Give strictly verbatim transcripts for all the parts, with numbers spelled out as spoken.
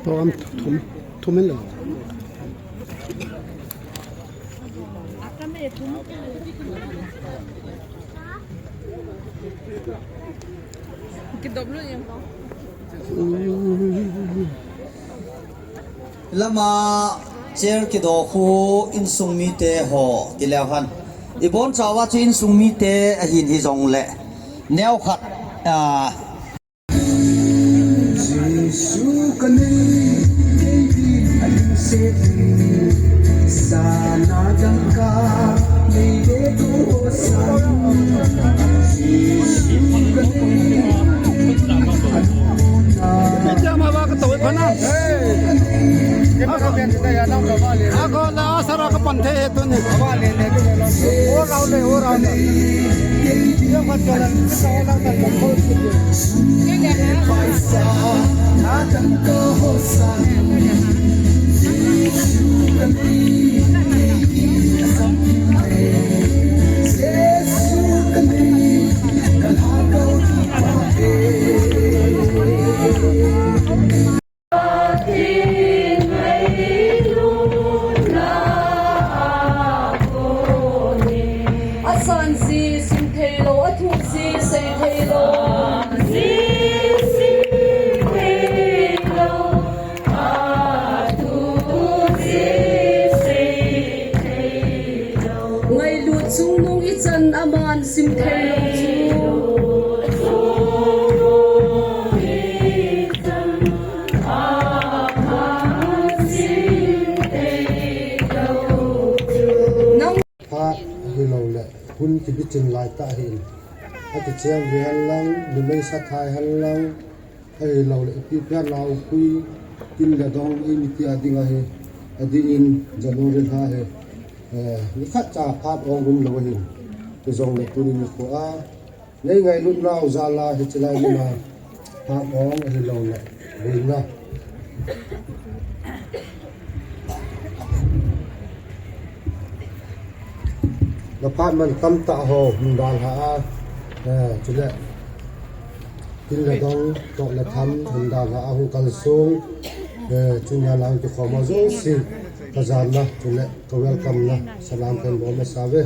Program thum, thum in lo. Lama chair kidoh khu insung mite ho kileu hen. Ibon chawa chu insung mite ahin hijongle. Neo khat, ah, Jesu ka nei, David a lungset in, sana dangka nei le ko san. Jesu ka nei, a lungna. Hey. Ako na asara ka panthe tuni. Asan ji sim thei lou, athu ji sei thei lou. Ngailut chungnung ichan aman sim thei lou chu. Phat hilou le, hun kibichin lai tah hin. Akicheng ve hen lang, numei sa thai hen lang, ahilou le, ipi pia nau pui, kin le dong, eimi tia ding ahi, adin, January lha hi. Eh, nikhat cha phat ong um lou ahin. Hijongle tuni nikho a, Nei ngailut nau jal a hiche lai muna phat ong ahilou le, boina. Na phat man tamtah ho hung dalha a, eh, chule, kin le dong, toh le tham, hung dalha a hung kalsong, eh, chunia lang kikhom a jouse, ka jan na, chule, ka welcome na, salam kan bol masa uve.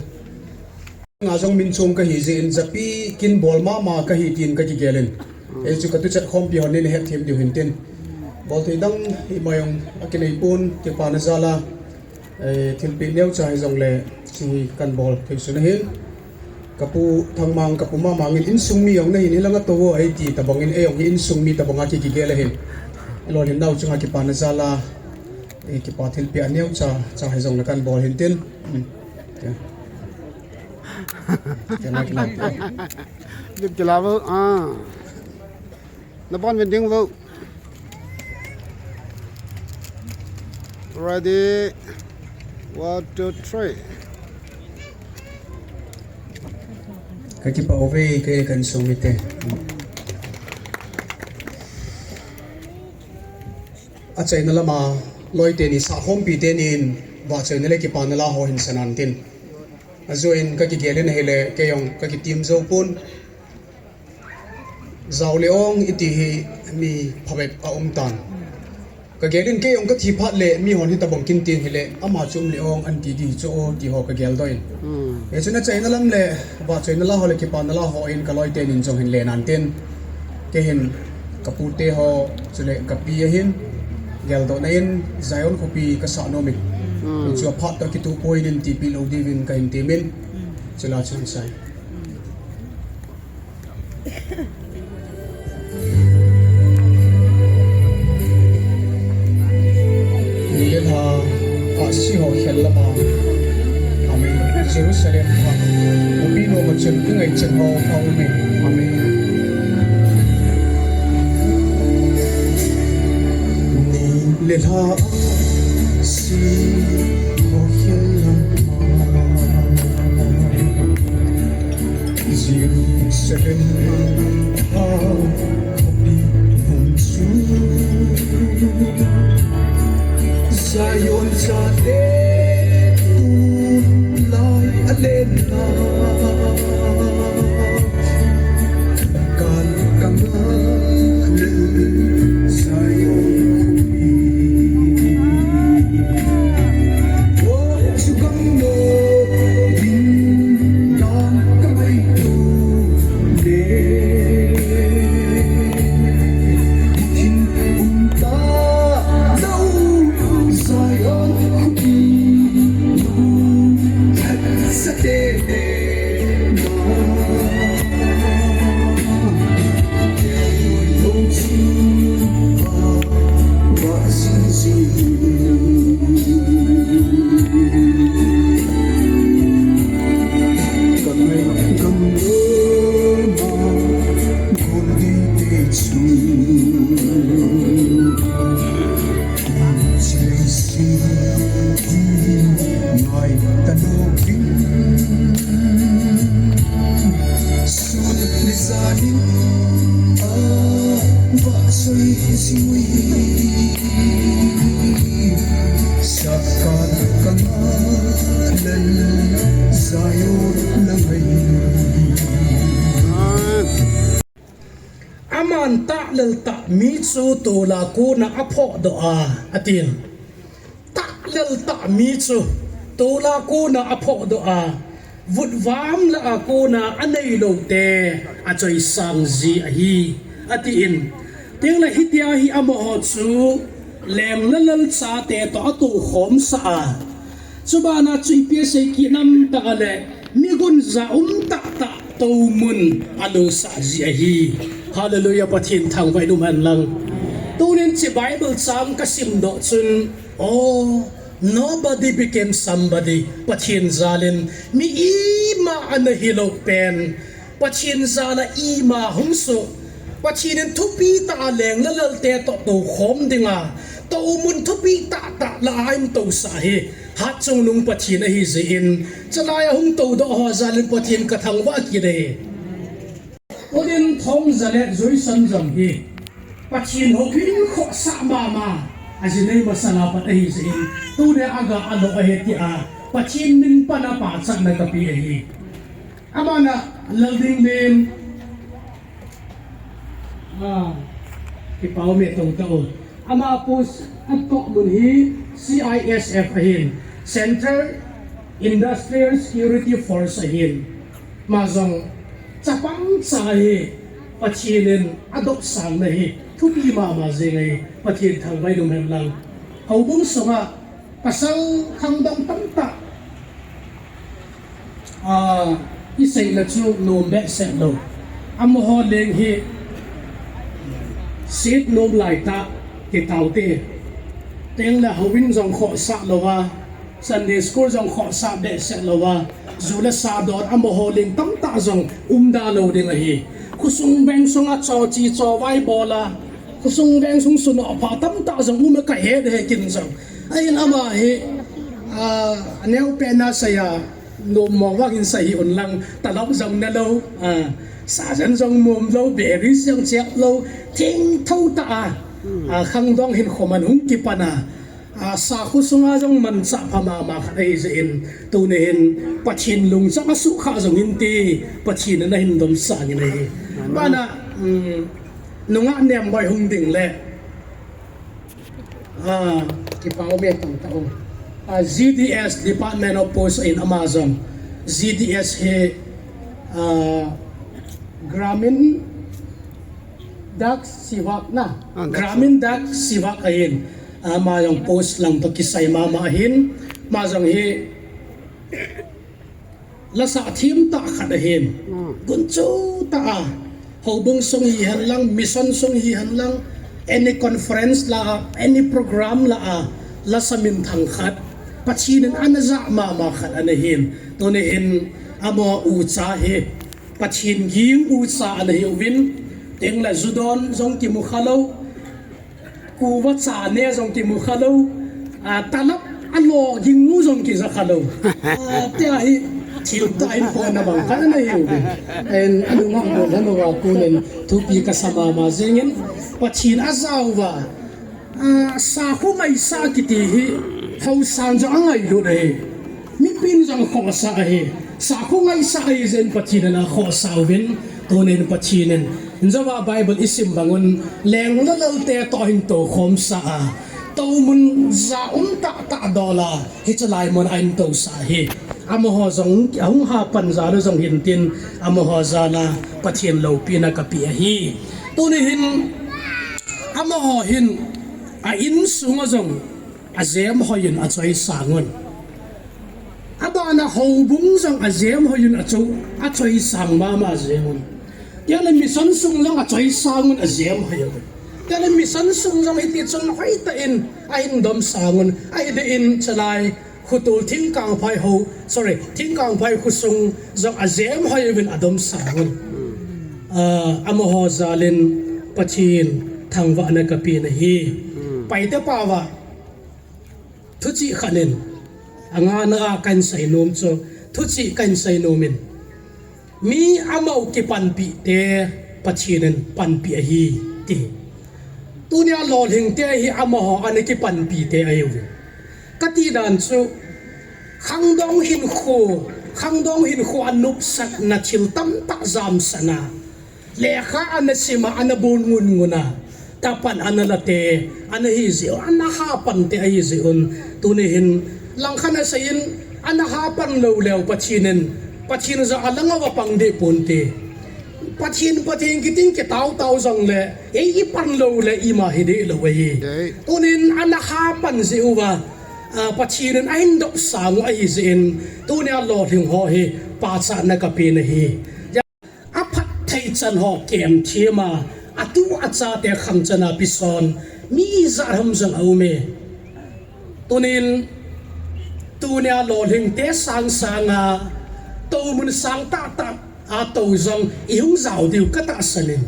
Nga jong min chom kahi jeh in japi kin bol mama kahi tin kakigel in. Ei chu katuchat khompi hon in hetthem diu hintin. Bol thei dang ima jong akinei pon kipana jal a, eh, thilpeh neocha hijongle hiche hi kan bol thei sun ahin. Kapu Thangmang, kapu Mamang in insung mi jong nahin hilanga tou o eiti tabang in ei jong hi insung mi tabang a kikigel ahin. Lolhin nau chunga kipana jal a, eh, kipa thilpeh a neocha, cha hijongle kan bol hintin. Hmm. Kila, kila. Lim kila vo, ah. Na bon ven ding vo. Ready. One, two, three. Ka kipah uve, kei le ka insung mite. Achaina lama loi teni, sahkhompi teni in vahchoina le kipana la ho hin sa nan tin. Ajoh in ka kigel in ahile, kei jong ka kitim jou pon. Jao le ong iti hi mi phabep a um tan. Ka gel in kei jong ka thi phat le mi hon hitabang kin tin hile, ama chu um le ong an ti di chu o ti ho ka gel doh in. Hmm. Hichun achaina lam le, vahchoina la ho le, kipana la ho in ka loi teni in jong hin le nan tin. Kei hin ka pute ho, chule ka pi ahin, geldohna in Zion khopi ka sah nom in. Hmm. Hichu aphat toh kituh poi in tipi lou diuvin ka hin temin. Hmm. Chule chun sai. Ni le lha, ahsi ho khel lama. Amen. Jerusalem a, bupi loma chun, i ngaichat ho a um e. Amen. Ni le lha, ahsi ho khel lama. Jerusalem a khopi lom chu, Zion chate tulai a lenna, kan kanga lel Zion. O, sukang no, din dan kamai tu le. Aman tahlel tah mi chu tola kona aphohdoh a, atin. Tahlel tah mi chu tola kona aphohdoh a, vutvam lah a kona aneilou te achoisang ji ahi, atin. Tengle hitia hi amaho chu leng le lal chate toh atoukhomsah a, chubana chu ipi asei kit nam tah le, mi gunja um tahtah toumun alosah ji ahi. Hallelujah, Pathen thangvah in umhen lang. Tunin hiche Bible chang kasimdoh chun, oh, nobody became somebody. Pathen jalin mi ima ana hilou pen, Pathen jal a ima hung soh, Pathen in thupi tah a leng le lalte toh toukhom dinga, toumun thupi tahtah lah a ahin tousah hi, hatchungnung Pathen ahijeh in, chulai a hung toudoh ho jalin Pathen kathangvah kit e. Tunin Thongjalet Joison jong hi Pathen houin khohsah mama, aji nei masanga pat ahijeh in, tunia aga alo ahi tia Pathen min pan a pachatna kape ahi. Amana Laldinglin, ah, kipa um e tong tao. Ama post atoh mun hi C I S F ahin, Central Industrial Security Force ahin. Ama jong chapang cha hi Pathen in adopsangna hi thupi mama jeng ahi, Pathen thangvah in umhen lang. Houbung sunga pasal khangdong tamtah, ah, iseina chu nom behseh lou. Amaho leng hi set nom laitah kitaote. Tengle houin jong khohsah louva, Sunday school jong khohsah behseh louva, ju le sa don amaho leng tamtah jong umda lou ding ahi. Khosung veng sunga choche chovai bol a, khosung veng sung sunoh pha tamtah jong um a kahet e ken jong. Ahin ama hi, ah, aneopen a sei a, nommo vangin sei hih un lang, talop jong ne lou, ah, sajen jong mom lou, beris jong chep lou, thengtho tah a, ah, khangdong hinkho man hung kipan a, ah, sakho sunga jong manchah pha mama khat ahijeh in, tuni hin Pathen lungchang asuhkhah jong hinte, Pathen in ahin domsang in ahi. Amen. Bana, um, nungah nemboi hung ding le, ah, kipa um e tong tao. Ah, G D S, Department of Post in ama jong. G D S hi, ah, Gramin Dak Sevak na. Ah, Dak Gramin Dak Sevak ahin. Ama jong post lang toh kisai mama ahin. Ama jong hi lasah themtah khat ahin. Hmm. Gunchu tah a, houbung sung hihen lang, mission sung hihen lang, any conference lah a, any program lah a, lasa minthang khat, Pathen in ana jah mama khat ana hin. Tuni hin, ama ucha hi Pathen ging ucha ana hiuvin, tengle ju don jong kimu khalou, kuva cha ne jong kimu khalou, ah, talop alo ging u jong kija khalou. Ah, tia hi, themtah in kona bang khat ana hiuvin. Ahin, anungah bol lhon uva konin thupi kasa mama jengin, Pathen ajah uva, ah, sakho maisah kiti hi, Khohsah jong angailut ahi. Mipin jong khohsah ahi. Sakhu ngaisah ahi jeh in Pathen in akhohsah uvin, tunin Pathen in, injova Bible isim bangun, leng le lalte toh ahin toukhomsah a, toumun ja um tahtah dol a, hiche lai mun ahin tousah ahi. Amaho jong ahung hapan jal u jong hintin, amaho jal a Pathen loupina kapeh ahi. Tuni hin, amaho hin, a insunga jong, ajem hoiyin achoisang un. Abana houbung jong ajem hoiyin acho, achoisang mama jeng un. Chule mission sung jong achoisang un, ajem hoiyin. Chule mission sung jong hiti chun hoitah in ahin domsang un. Ahideh in chalai Khutol Thingkangphai ho, sorry, Thingkangphai khosung jong ajem hoiyin adomsang un. Ah, amaho jal in Pathen thangvahna kapeh ahi. Paite pao a thuchih khat in, angana a kahin seinom chu, thuchih kahin seinom in, mi amau kipanpih te Pathen in panpih ahi, ti. Tunia lolhing te hi amaho ana kipanpi te ahiuve. Kati dan chu, khangdong hinkho, khangdong hinkho anopsatna thil tamtah jamsatna, lekha ana sima, ana bon ngun ngun a, tapan ana late, ana hi jeh un, ana hapan te ahi jeh un, tuni hin, langkhat a seiyin, ana hapan lou leu Pathen in, Pathen jong alang uva pang deh ponte. Pathen, Pathen kitin kitao tao jongle, ei ipan lou le ima hideh lou ahi. Tunin ana hapan jeh uva, ah, Pathen in ahin dopsang u ahi jeh in, tunia lolhing ho hi pachatna kapeh ahi. Aphatthei chan ho kemthem a, atu achate khangchan a peson mi ijat ham jong aume. Tunin, tunia lolhing te sangsang a, toumun sang tahtah a tou jong ihung jao diu katahsan in.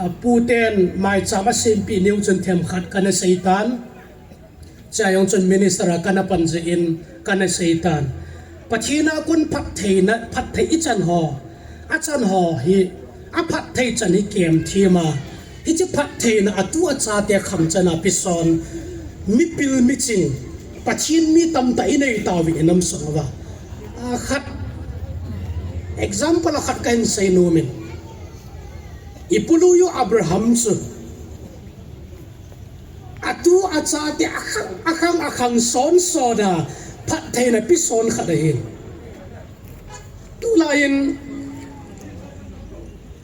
Ah, puten maicham asempeh niu chun themkhat kana seitan. Chua jong chun minister a kana pan jeh in kana seitan. Pathen a kon phattheina, phatthei ichan ho, achan ho hi, aphatthei chan hi kemthem a, hiche phattheina atu achate khangchan a peson, mipil miching, Pathen mi tamtah inei tauvin inam sung uva. Ah, khat, example a khat kahin seinom in. Ipuluiyu Abraham chu atu achate akhang, akhang, akhang son son a phattheina peson khat ahin. Tulai in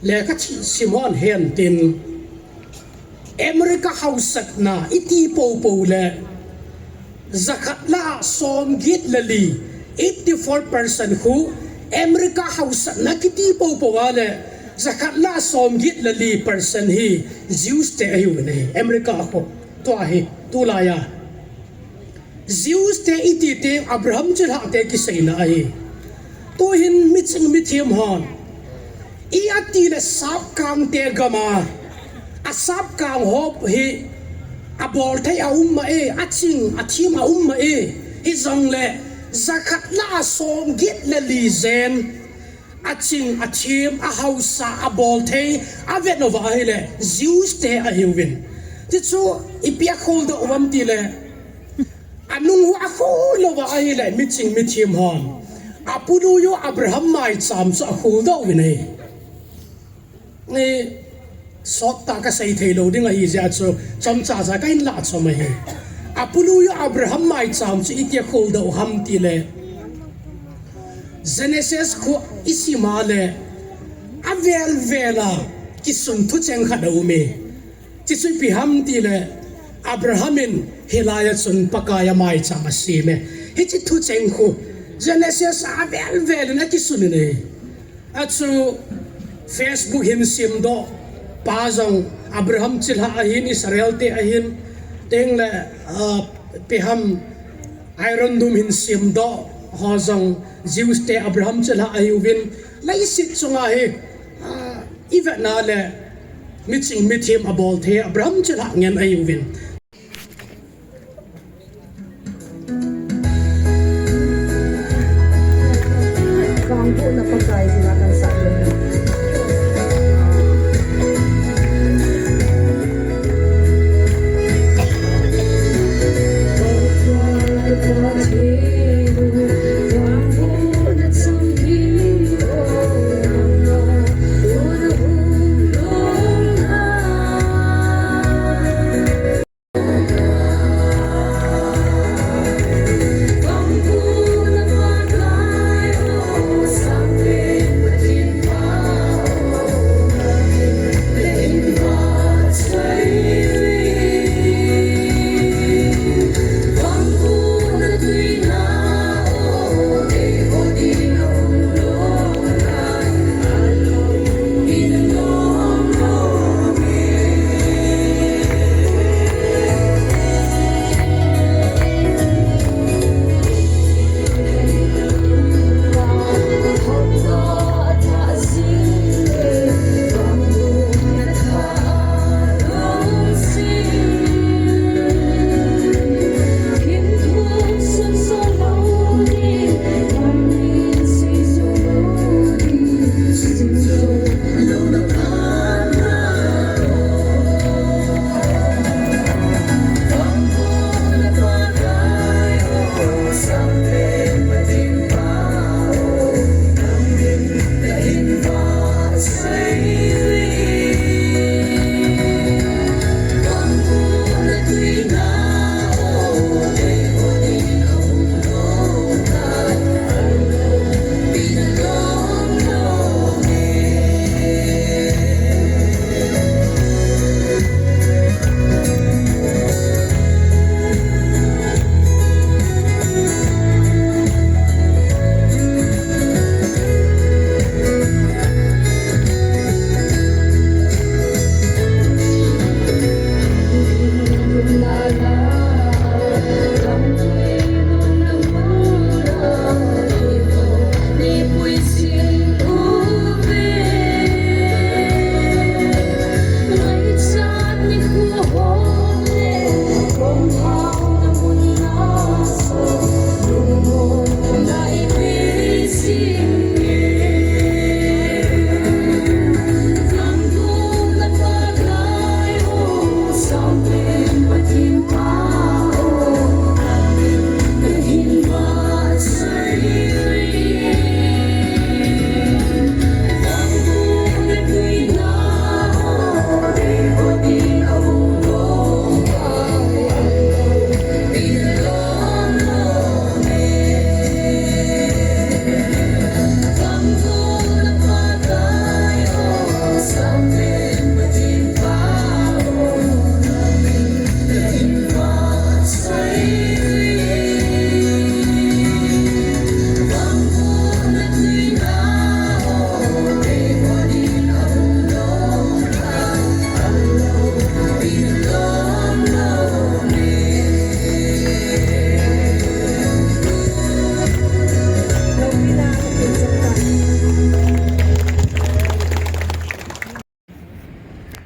lekha sim hon hen tin, America hausatna iti poupou le, jakhat le somget le li, eighty four percent khu America hausatna kiti poupou a le, jakhat le somget le li percent hi Jews te ahiuvin ahi, America a khu. Tua hi, tulai a Jews te iti teng Abraham chilhah te kiseina ahi. Tuhin miching mithem hon, i ati le sapkang te gam a, asapkang ho hi abolthei aum ma e, aching athem aum ma e, hijongle jakhat le somget le li jen aching athem, ahausa, abolthei, avet uva ahile Jews te ahiuvin. Tichu ipi a kholdoh uvam tile, anung u akhollou uva ahile miching mithem hon, apuluiyu Abraham maicham chu akholdoh uvin ahi. Ni, sottah kasei theilou ding ahi jeh a chu, chomcha cha kahin lah chom ahi. Apuluiyu Abraham maicham chu itia kholdoh u ham tile, Genesis khu isim a le, avel vel a kisun thucheng khat aume. Chuchu ipi ham tile, Abraham in hilai a chun Pakai a maicham asem e. Hiche thucheng khu Genesis a avel vel in akisun in ahi. Achu Facebook hin semdoh pa jong Abraham chilhah ahin, Israel te ahin, tengle, ah, ipi ham, Iron Dome hin semdoh ho jong Jews te Abraham chilhah ahiuvin, leiset chunga hi, ah, ivetna le miching mithem abolthei Abraham chilhah ngen ahiuvin. Vangbohna Pakai jina kansah ding.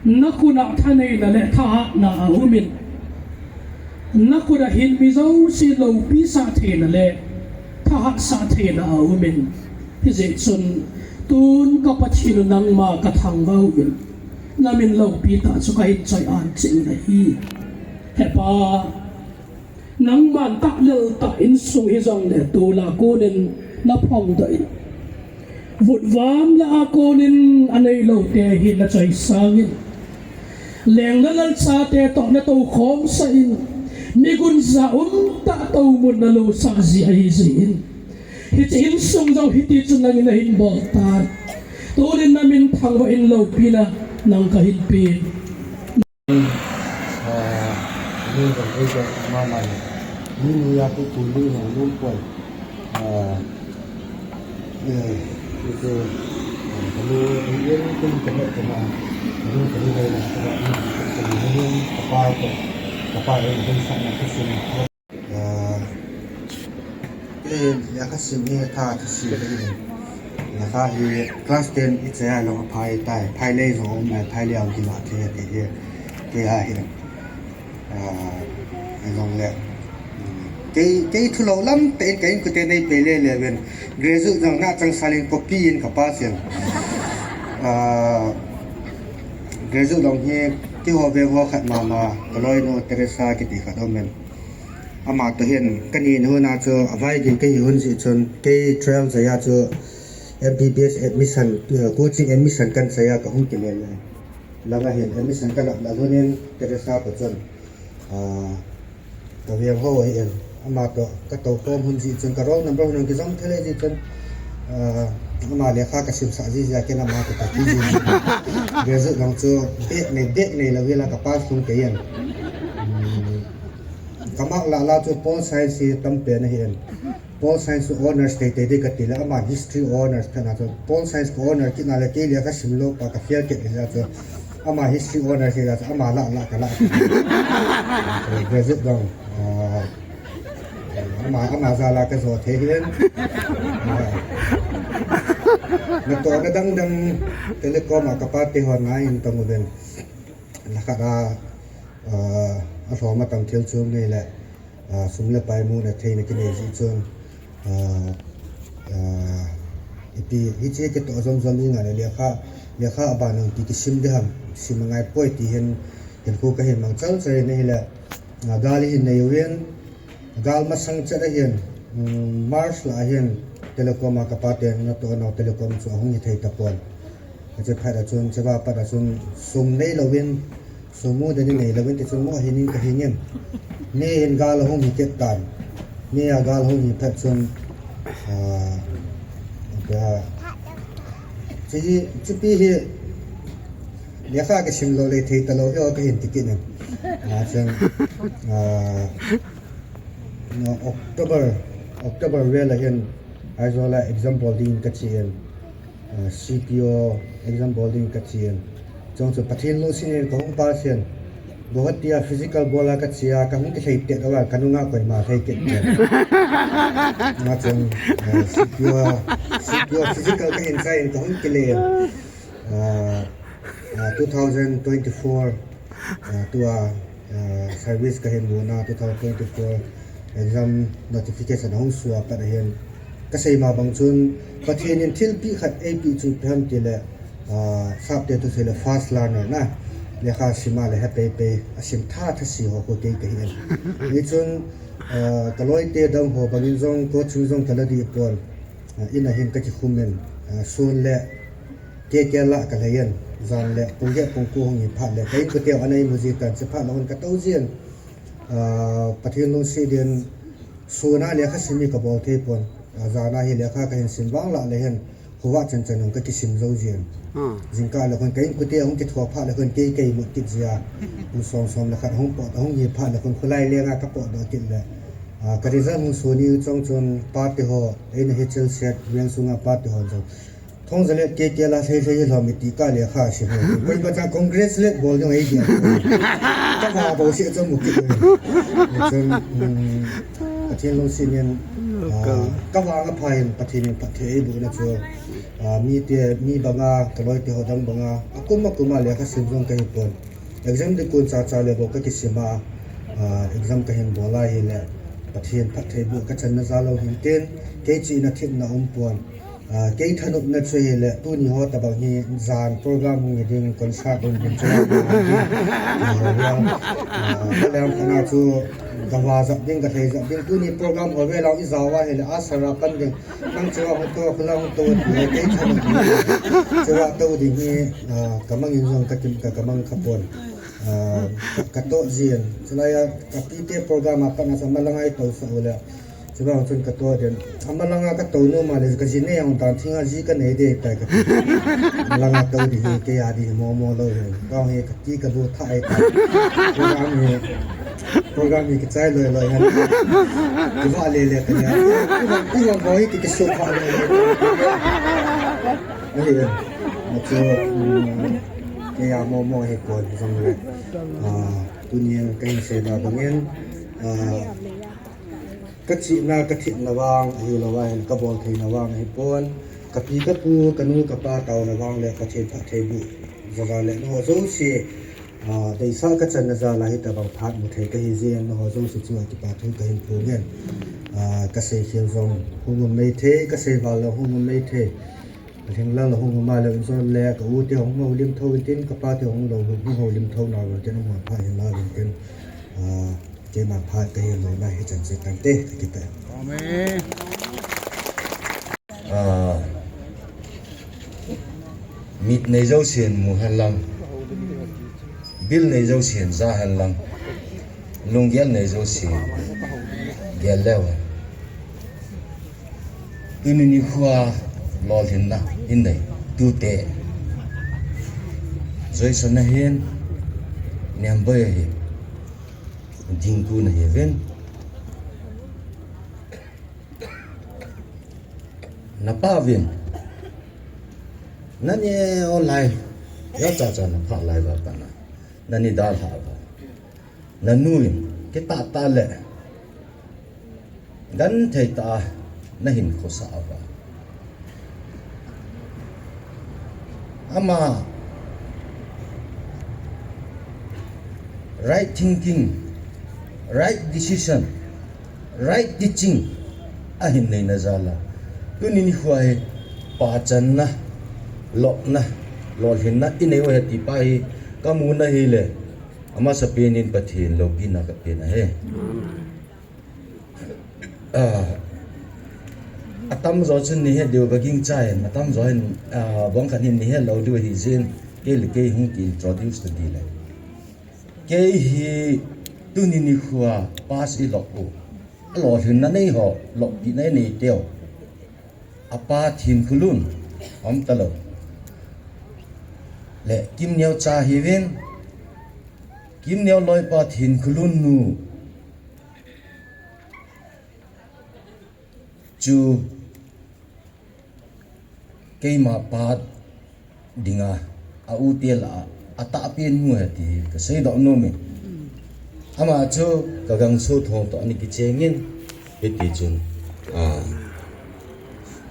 Nakhut a thaneina le thahatna aumin, nakhut a hin mi jouse loupi sah theina le thahat sah theina aumin. Hijeh chun tun ka Pathen u nangma kathangvah uvin, namin loupi tah chu kahin choi-at cheh u ahi. He Pa, nangman tahlel tah insung hijongle tol a konin naphongdoh in, vutvam lah a konin aneilou te hi nachoisang in, leng le lal chate toh natoukhomsah in, migunjah umtah toumun nalousah ji ahijeh in, hiche insung jong hiti chun nangin nahin bol tan, tunin namin thangvah in loupina nang kahin pen. Aa, ni jong ei jong mama ni, ni ni a tu tu ni jong lum poi. Aa, eh, itu, eh, kalu ni en kum kena kena, kalu kalu ni na kena ni kena ni kapa ko, kapa ni kena sana kena. Aa, eh, lekha sim hi tha thase kahi. Lekha hi class ten ichai a lou aphai tai. Phai le jong um nai, phai le jong kilah thei ahi. Kei ahi. Aa, jongle, kei, kei thulou lam tah in ka inkote nei pei le le ven. Graduate jong na chang salin copy in ka pass in. Aa, graduate jong hi keiho veng ho khat mama, ka loinu Teresa kiti khat um in. Ama toh hin, kani na hun a chu, avaigin kahi hun jeh chun, kei twelve jeh a chu, M B B S admission, eh, coaching admission kan chai a kahung kile le. Langa hin admission kalah lah lhon in, Teresa toh chun, ah, ka veng ho ahi in. Ama toh, ka toukhom hun jeh chun, ka roll number hun kijom thei le jeh chun, ah, ama lekha ka simsah jeh jeh a ken ama toh ka ti jeh jeh. Graduate jong chu, back nei, back nei lou hi la ka pass lhung kei in. Hmm. Ka mark lah lah chu Pol Science hi tampen ahi in. Pol Science chu honours teitei ding kati le, aman history honours phat na chu, Pol Science ka honour kit na le, kei lekha sim lou pa ka fail kit le chu, ama history honours hi la chu, ama lah lah ka lah. Graduate dong, ah, ama, ama jal a ka jo thei hi in. Ah. Natoh na dang dang telecom a ka pate ho na hin tong uvin. Lekha a Aa, alhom atam thil chu nei le, aa, sum le pai muna theina kinei jeh chun, aa, aa, ipi, hiche kitoh jom jom inga le lekha, lekha aban nang pi kisim ding ham, sim angai poi ti hin, hinkho kahin mang chal chal in ahile, aa, gal ihin nei uvin, gal masang chet ahin, um, March lah ahin, telecom a ka pate natoh nau telecom chu ahung hithei tapon. Hiche phat a chun, hiche va pat a chun, sum neilouvin, sum mu deni neilouvin, tichun mo hin in ka hingin. Ni in gal ahung hi kit tan. Ni a gal ahung hi phat chun, ah, ka, hiche hi, hiche pi hi, lekha kisim lou le thei talou hi o ka hin ti kit in. Ah, chun, ah, no, October, October vel a hin, Aizawl a exam bol ding ka che in. Ah, C P O exam bol ding ka che in. Chong chu Pathen lungset in ka hung pass in. Guwahati a physical bol a ka che a, ka hung kilhai tet a, ka nunga koima lhai kit in. Nga chun, ah, C P O, C P O physical ka hin chai in ka hung kile in. Ah, ah, two thousand twenty-four, ah, tua, ah, service ka hin muna, two thousand twenty-four exam notification ahung sua pat ahin. Ka sei ma bang chun, Pathen in thilpeh khat eipeh chu ipi ham tile, ah, sapte thusei le fast learner na, lekha sim a le he pei pei, asim tha thase ho khu kei kahi in. Hichun, ah, ka loite dang ho bangin jong, coaching jong ka la ding pon, ah, in a hin ka kikhum in, ah, sun le, K K L a ka lhai in, jan le, pung get pung ko hung hi phat le, ka inkote u ana imu ji tan, hiche phat le hung ka tou jin. Ah, Pathen lungset in, sun a lekha sim hi ka bol thei pon. Ah, jan a hi lekha ka hin sim vang lah le hin, khovah chan chan hung ka kisim jou jin. Hmm. Jingkah le hung ka inkote hung kitho phat le hung kei kei mut kit jia. Hung som som le khat hung pot, hung hi phat le hung kholai lenga ka potdoh kit le. Ah, ka result hung sun ni chong chun pate ho, eina hi chil set, veng sunga pate ho jong. Thong jalet K K L a lhai lhai lhom iti ka lekha sim ho. Koima cha congratulate bol ding ahi dia. Ka va bol se chom mu kit. Chun, um, Pathen lungset in, ah, ka va nga pha in Pathen in phatthei eiboh na chu. Ah, mite, mi banga, ka loite ho dang banga, akum akum a lekha sim jong ka hi pon. Exam ding kun cha cha le bou ka kisim a, ah, exam ka hin bol a hile, Pathen phattheiboh ka channa jal lou hin tin, kei chihna themna um pon. Ah, kei thanopna chu hile, tuni ho tabang hi jan program hung hi ding, concert hung ding chu. Ah, ka lem khana chu, ka va jap ding, ka thei jap ding, tuni program ho ve lang i jao a hile, a sara pan ding. Nang chu hung to, khulang hung to, ti le kei chan ti. Chu a to ding hi, ah, ka mang in jong ka kim ka, ka mang kha pon. Ah, ka, ka to jin. Chulai a, ka pi te program a pat na sa malang ai to sa u le. Chu ba chun ka to den. A malang a ka to nu ma le ka jin ne yang tan thing a ji ka nei de tai ka. Malang a to ding hi, kei a ding hi mo mo lou hi. Ka hi ka ti ka bu tha ai ta. Program hi, program hi kichai loi loi hen. Kiva le le ka nia. Ivan, Ivan boi ki kisu kha le le. Ahi, achu, um, kei a mo mo hi kon jong le. Ah, tuni a ka hin sei da bang in. Ah, Ka chihna, ka themna vang, ahilou a hin ka bol theina vang ahi pon. Ka pi, ka pu, ka nu, ka pa taona vang le Pathen phattheiboh jal a le nangho jouse, ah, deisah ka channa jal a hitabang phat mu thei ka hi jeh in nangho jouse chu a kipa thu ka hin phong in. Ah, ka sei khel jong hung um mai thei, ka sei val jong hung um mai thei. Ka lhinglel hung um a le in jong le ka u te hung houlim tho in tin, ka pa te hung lou, hung houlim tho na vin tin, hung pha hin la vin tin. Ah, Keiman phat ka hin louna hi chan chu tante, ka kipah. Amen. Ah, mit nei jousen mu hen lang. Bil nei jousen ja hen lang. Lunggel nei jousen gel leu hen. Tuni nikho a lolhinna hin nei. Tute. Joison ahin. Nemboi ahin. Dingtu nahiuvin. Napa uvin. Nane o lai. Jacha cha napha lai va pana. Nani dalha va. Nanu in. Kitah tah le. Genthei tah a nahin khosah uva. Ama right thinking, right decision, right teaching ahin neina jal a. Tuni nikho hi pachanna, lopna, lolhinna inei u ahi ti pa hi ka muna ahile. Amasapen in Pathen loupina ka pen ahi. Ah, atamjo chun nei het diu ka gingchan, atamjo hin, ah, bang khat hin nei het lou diu ahi jeh in, kei le kei hung ki introduce ta ding le. Kei hi tuni nikho a pass i lop u. Alolhinna nei ho, loppina nei teu. Apa Thinkholun, um talou. Le Kimneo cha hiuvin, Kimneo loipa Thinkholun nu. Chu keima pa dinga, a u te lah a, atahpen nu ahi ti ka seidoh nom in. Ama chu ka gangso thong toh ana kicheng in, hiti chun, ah,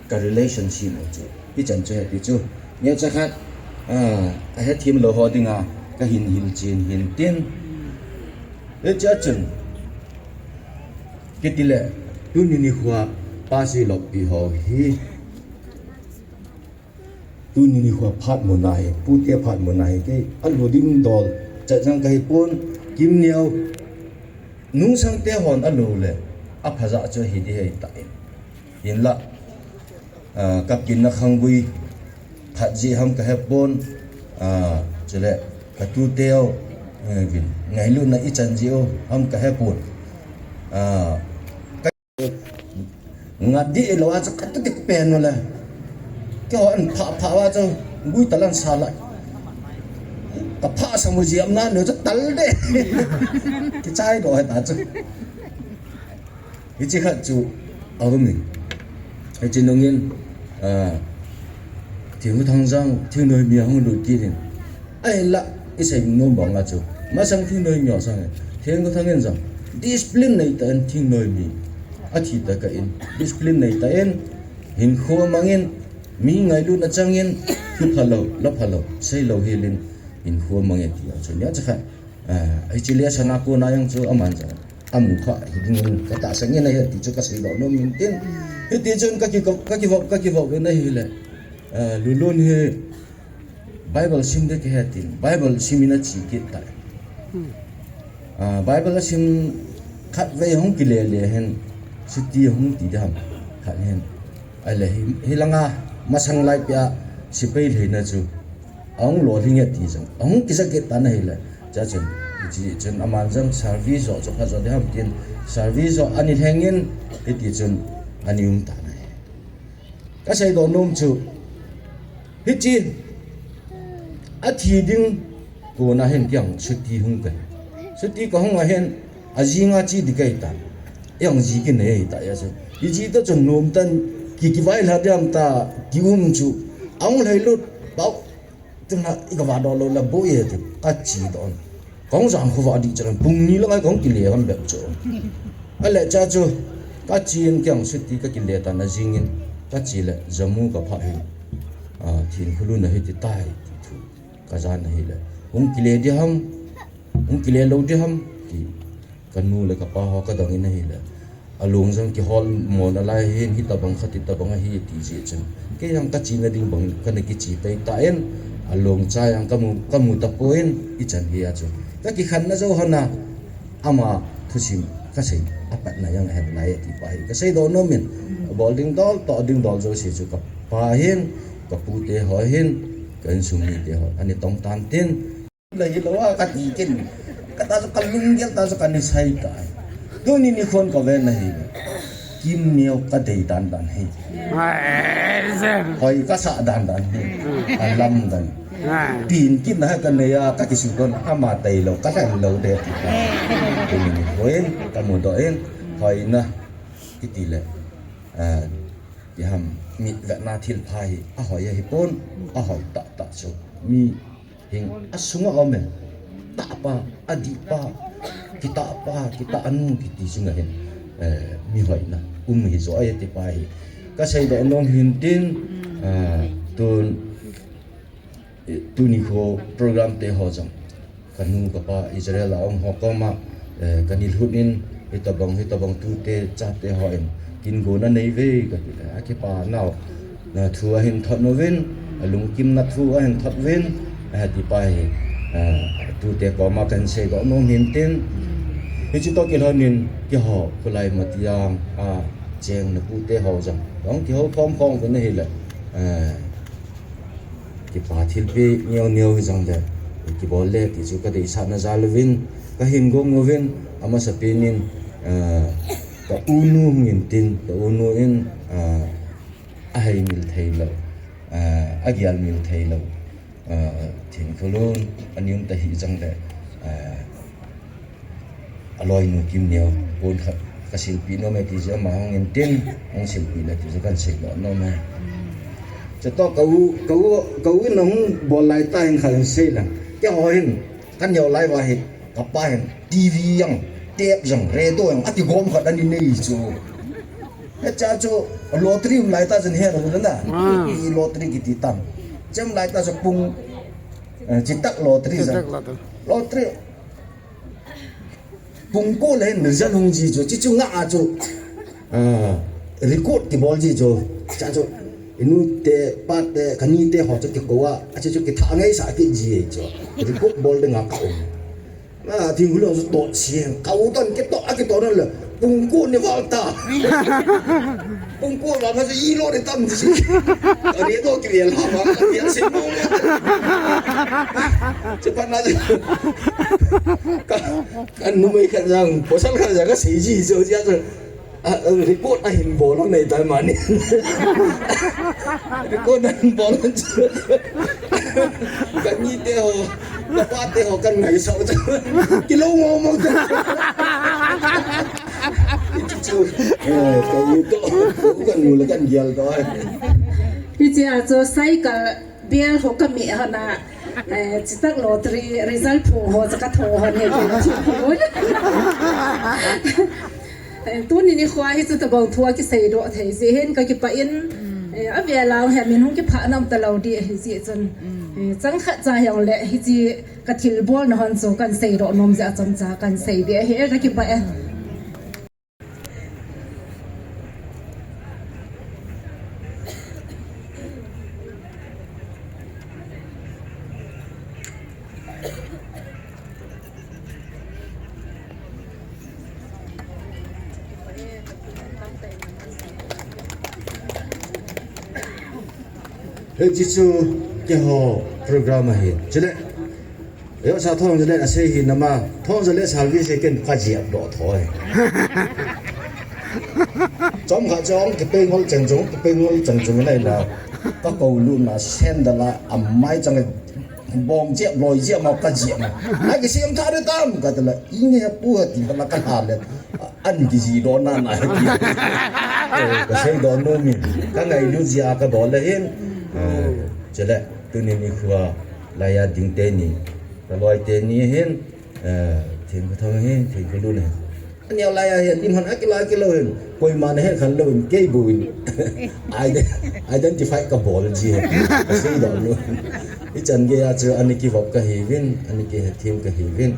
ka relationship u chu. Hichan chu hiti chu. Neocha khat, ah, ahethem lou ho dinga, ka hin hilchen hin tin. Hichea chun, Kiti le, tuni nikho a pass i loppi ho hi. Tuni nikho a phat muna hi, pute phat muna hi, kei alu ding dol, chat jang ka hi pon, Kimneo, nungsang te hon alu le, aphaja chu hi di hei ta in. Hinlah, Ah, ka kinna khanggui phat jeh ham ka hepon, ah, chule ka tuteu, eh, vin ngailutna ichan jeh u ham ka hepon. Ah, ka ngat dih lou a chu ka tutik pen u le. Keiho an phah phah uva chu gui talan sa la. Ka phah sam u jeh ham na nu chu tal de. Kichai doh hita chu. Hiche khat chu aum in. Hiche nungin, ah, Thingkhothang jong, Thingnoimi a hung lut kit in. Ahinlah, i sei nom banga chu. Masang Thingnoimi a sang in. Thingkhothang in jong. Discipline nei tah in Thingnoimi. Athi tah kah in. Discipline nei tah in. Hinkho mang in. Mi ngailutna changin, hi phalou, la phalou, seilou helin, hinkho mang e ti jong chu. Nia chu kha, ah, hiche lesson a kona jong chu aman jong amu kha hiding in katahsan in ahi ti chu kaseidoh nom in tin. Hiti chun kaki, kakivop, kakivop in ahile, ah, Lulun hi Bible sim ding kihe tin, Bible sim in ache kit tai. Ah, Bible asim khatvei hung kile le hin, chuti hung ti ding ham, khat hin. Ahile hi, hilanga masang lai pia sepai lheina chu ahung lolhing e ti jong ahung kija kit tan ahile. Chuchun, hiche chun aman jong service jo, jo kha jo ding ham tin, service jo ani lhengin, hiti chun ani um tan ahi. Kaseidoh nom chu, hiche, athi ding kona hin keiin chuti hung kahi. Chuti kahung a hin, ajinga che ding kahi tan. Keiin ji kinei ta ahi chu. Iji ta chun nom tan, ki, kivailhah ding ham ta, kium chu. Ahung lhailut, bou. Tuna, i kavahdoh lou le bou e ti, kachedoh in. Kahung jang khovah ding chun, pung ni lang a kahung kile hon bep chu. Ahile chuchu, kache in keiin chuti kakile tan ajing in, kache le jamu kaphah hin. Ah, Thinkholun a hiti tai, ti thu kajan ahile. Hung kile ding ham, hung kile lou ding ham, ti. Kanu le kapa ho kadong in ahile. Alung jong kihol mo nalai hin, hitobang khat hitobang ahi ti jeh chun. Kei jong kachena ding bang kana kiche pai tan, alung cha jong kamu, kamu tapon, ichan gei a chu. Kakikhenna jou hon a, ama thusim kasei, apatna jong ahen lai ti pa hi. Kaseidoh nom in, bol ding dol, toh ding dol jouse chu kapa hin, kapute ho hin, ka insung mite ho, ani tong tan tin. Lei lou a kati kin. Kata chu kalunggel ta chu kana sei tai. Tuni nikhon kaven ahi. Kim Neo kadei dan dan hi. Hoi kasah dan dan hi. Alam dan. Tin kin ha kanei a kakisukon ama tailou kalhen lou de. Tuni nikho in kamudoh in. Hoi na. Kiti le. Ah, iham mitvetna thilpha hi. Ahoi ahipon. Ahoi tah tah chu. Mi Hing, asunga um e. Tahpa, adihpa, kitahpa, kitahnu, kiti sunga hin, eh, mihoina um hi jo ahi ti pa hi. Kaseidoh nom hin tin, eh, tun, eh, tuni kho program te ho jong. Kanu kapa Israel a um ho koma, eh, kana lhut in, hitobang, hitobang tute, chate ho in, kin gona nei ve, kati le, akipa nau. Na thu ahin thot uvin, alungkimna thu ahin thot uvin, ahi ti pa hi, ah, tute koma kahin seidoh nom hin tin. Hiche toh kilhon in, keiho, Khulai Matiang, ah, cheng na pute ho jong. Jong kihou khom khom uvin ahile, ah, kipa thilpeh neo neo hi jong le, kibol le, ti chu kadeisahna jal uvin, kahin gong uvin, amasapen in, ah, ka unu hung in tin, ka unu in, ah, aheimil theilou, ah, agelmil theilou, ah, Thinkholun, ani um ta hih jong le, ah, aloinu Kim Neo, kon khat, kasilpeh nom e ti chu ama hung in tin, hung silpeh le ti chu kahin seidoh nom e. Chutoh ka u, ka u, ka u in ahung bol lai tah hin khat hin sei lang. Keiho hin, kaneo lai uva hi, kapa hin, T V jong, tape jong, radio jong, akigom khat ana nei chu. Hiche chu lottery um lai tah chun he lou na. Ah. Lottery kiti tam. Chem lai tah chu pung, eh, Chetak lottery jong. Chetak lottery. Lottery. Pung ko le hin result hung ji chu. Chuchu nga a chu. Ah, record kibol ji chu. Cha chu. Inu te, pa te, kani te ho chu kikou a. Achu chu kitha ngaisah kit ji chu. Record bol ding a ka um. Ah, Thinkholun chu toh sien, ka u toh kitoh, akitoh na le, pung ko ni val ta. Pung ko val ma chu ilo ni tam chu. Ka ni toh kivel ha ma, ka ni se mo. Che pa na chu. Ka, ka numei khat jong, pasal khat jong kasei ji, so ji a chu. Ah, ah, record ahin bol lou nei tai mani. Record ahin bol lou. Kani te ho, kapa te ho kan ngaisah. Kilou mo mo. Eh, kani to, kan mu le kan gel to. Hiche a chu cycle bel ho kami hana. Eh, Chetak lottery result phu ho chu katho ho ne. Eh, tuni nikho hi chu tabang thu a kiseidoh thei jeh hin kakipah in, Eh, a vela hia min hung kipha nam ta lo di ahi si chun. Eh, chang khat cha hiang le hi chi ka thil bol na hon chu kan sei ro nom ja chom cha kan sei di ahi, eh, ka kipah e. Hiche chu keiho program ahi. Chule, yo sa thong jale asei hi nama, thong jale service ken ka jiap do thoi. Chom kha chong, kipengol cheng chong, kipengol cheng chong nai la. Ka ko lu na sendal a, amai chang bong jep, loi jep, mau ka jep. Ai, kisem tha de tam, ka tala, inge pu ti, ka la ka ha le. An kiji do na na. Eh, ka sei do nom in. Ka ngailu jia ka do le hin. Eh, chule, tuni nikho a, laiya ding teni. Ka loi teni hin. Eh, thing ka thong hin, thing ka lu ne. Ani a laiya hin, lim han akila kilo hin. Koima na hin khan lo hin, kei bu hin. Ide-, identify ka bol ji hin. Ka sei do nom. I chan gei a chu ani kivop ka hiuvin, ani kihethem ka hiuvin.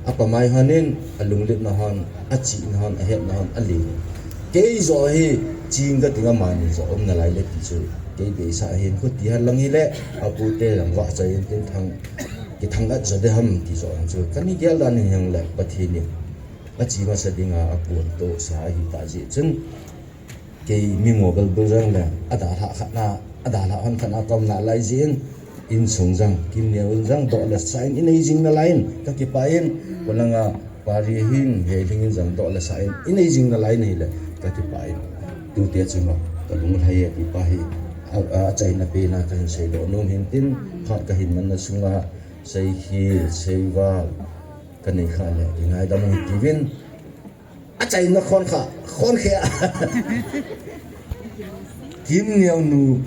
Apa mai hon in, alunglet na hon, achih na hon, ahet na hon, ali. Kei jo hi, ching ka ting a mani jo um na lai le ti chu. Kei be sa hin, ko ti han lang hi le, apu te lang va cha in tin thang, ki thang at jo de ham ti jo chu. Kani gel dan hin yang le, Pathen in. Achi masa dinga apuan to sa ahi ta jeh chun. Kei mi mo bel bel jang le, adalha khat na, adalha hon khat na kom na lai jin, insung jang, kim neo in jang, doh le sa in, inei jing na lai in, ka kipah in, ko langa pari hin, he hling in jang, doh le sa in, inei jing na lai in hile, ka kipah in. Tute chu ma, ka lunglhai e ti pa hi, a, a, achaina pen a ka hin sei doh nom hin tin, phat ka hin man na sunga, sei khel, sei val, ka nei kha le, i ngaidam u hite uvin, achaina khon kha, khon khe a. Kim neo nu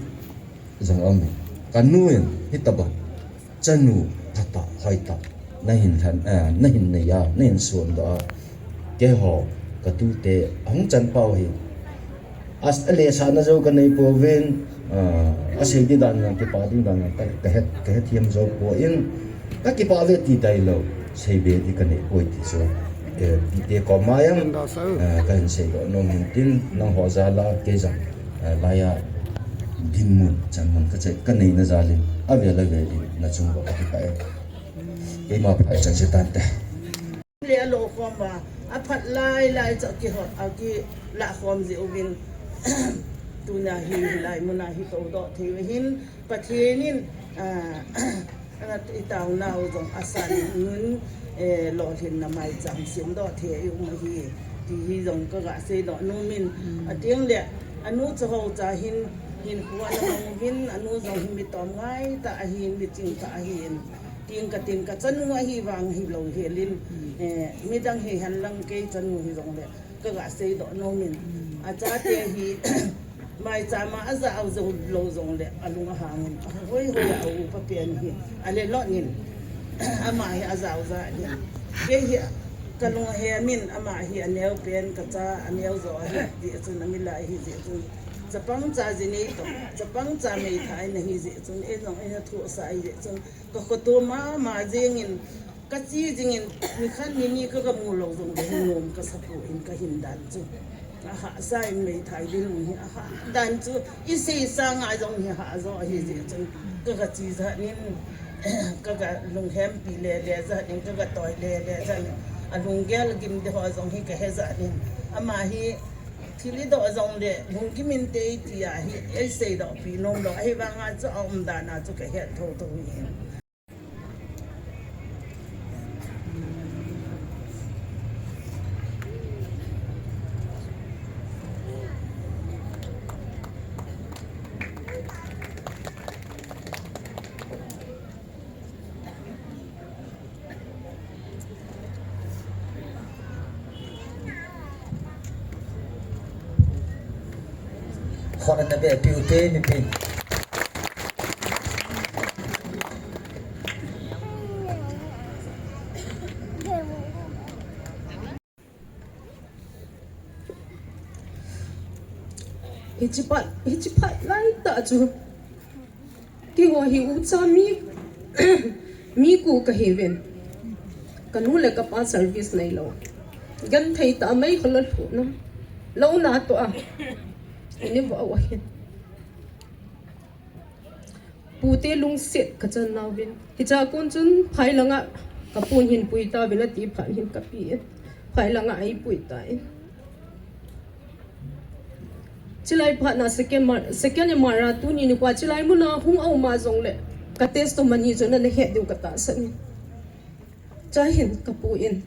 jong um e. Ka nu in, hitabang. Chanu, phatah, hoitah. Na hin lhan, eh, na hin nei a, na hin suan doh a. Keiho, ka tute, ahung chan pau hi. As, ale sa na jo ka nei pouvin, ah, asei di dan jong, kipa di dan jong, ka, ka het, ka hethem jo poi, ka kipa ve ti tai lo, sei be di ka nei poi ti chu, eh, tite koma jong, ah, ka hin sei doh nom hin tin, nangho jal a, kei jong, ah, laiya, dinmun, chanmun ka chai, ka neina jal in, avel avel in, na chung uva ka kipah e. Keima phat chan se tante. Le alo khom uva, aphat lai lai chu kihot, akilah khom ji uvin. Tuna hi, hilai muna hi tou doh thei u hin, Pathen in, ah, ana i taona u jong asan nun, eh, lolhinna maicham sem doh thei u ahi, ti hi jong ka ga sei doh nom in. Ateng le, anu cha ho cha hin, hinkho ana mang uvin, anu jong hi mi tom ngai tah ahin, mi ching tah ahin. Ting ka ting ka chanu ahi vang hi lo helin, eh, midang hi hen lang kei chanu hi jong le, ka ga sei doh nom in. Achate hi, maicham a ajao jou lo jong le, alung ahang in. Ahoi hoi a upa pen hi, ale lo nin. Ama hi ajao ja nin. Kei hi, ka lung ahem in, ama hi aneo pen, ka cha aneo jo ahi, ti chun ami lai hi ji chun. Chapang cha ji nei to, chapang cha meithai na hi ji chun, e jong e na thu sa hi ji chun. Ka khoto mama jingin, ka chi jingin, ni khat ni ni ka, ka mu lo jong ka hin nom ka sa poi ka hin dan chu. Ahahsa in meithai dinmun hi, ahah dan chu, i sei sanga jong hi hah jo ahi jeh chun, ka, ka chi jat in, ka, ka lunghempi le le jat in, ka, ka toi le le jat in, alunggel gim te ho jong hi ka he jat in, ama hi thil i doh jong le, lunggim inte i ti ahi, ei sei doh pi nom lo, ahivanga chu a umdan a chu ka het tho tho hi. Khona na be piu te ni pi. Hichi phat, hichi phat lai tah chu. Keiho hi ucha mi, mi ku kahiuvin. Kanu le kapa service neilou. Genthei tah a mei kholou lhuna. Lou natoh a. Ini va wa hin. Pute lungset kachan nauvin. Hicha kon chun phai langa kapun hin pui tauvin ati phat hin kapi in. Phai langa eipui tan. Chilai phat na second ma-, second M R a tuni nikho a chilai muna hung a um a jongle ka testimony chu nana het diu katahsan in. Chuin kapu in.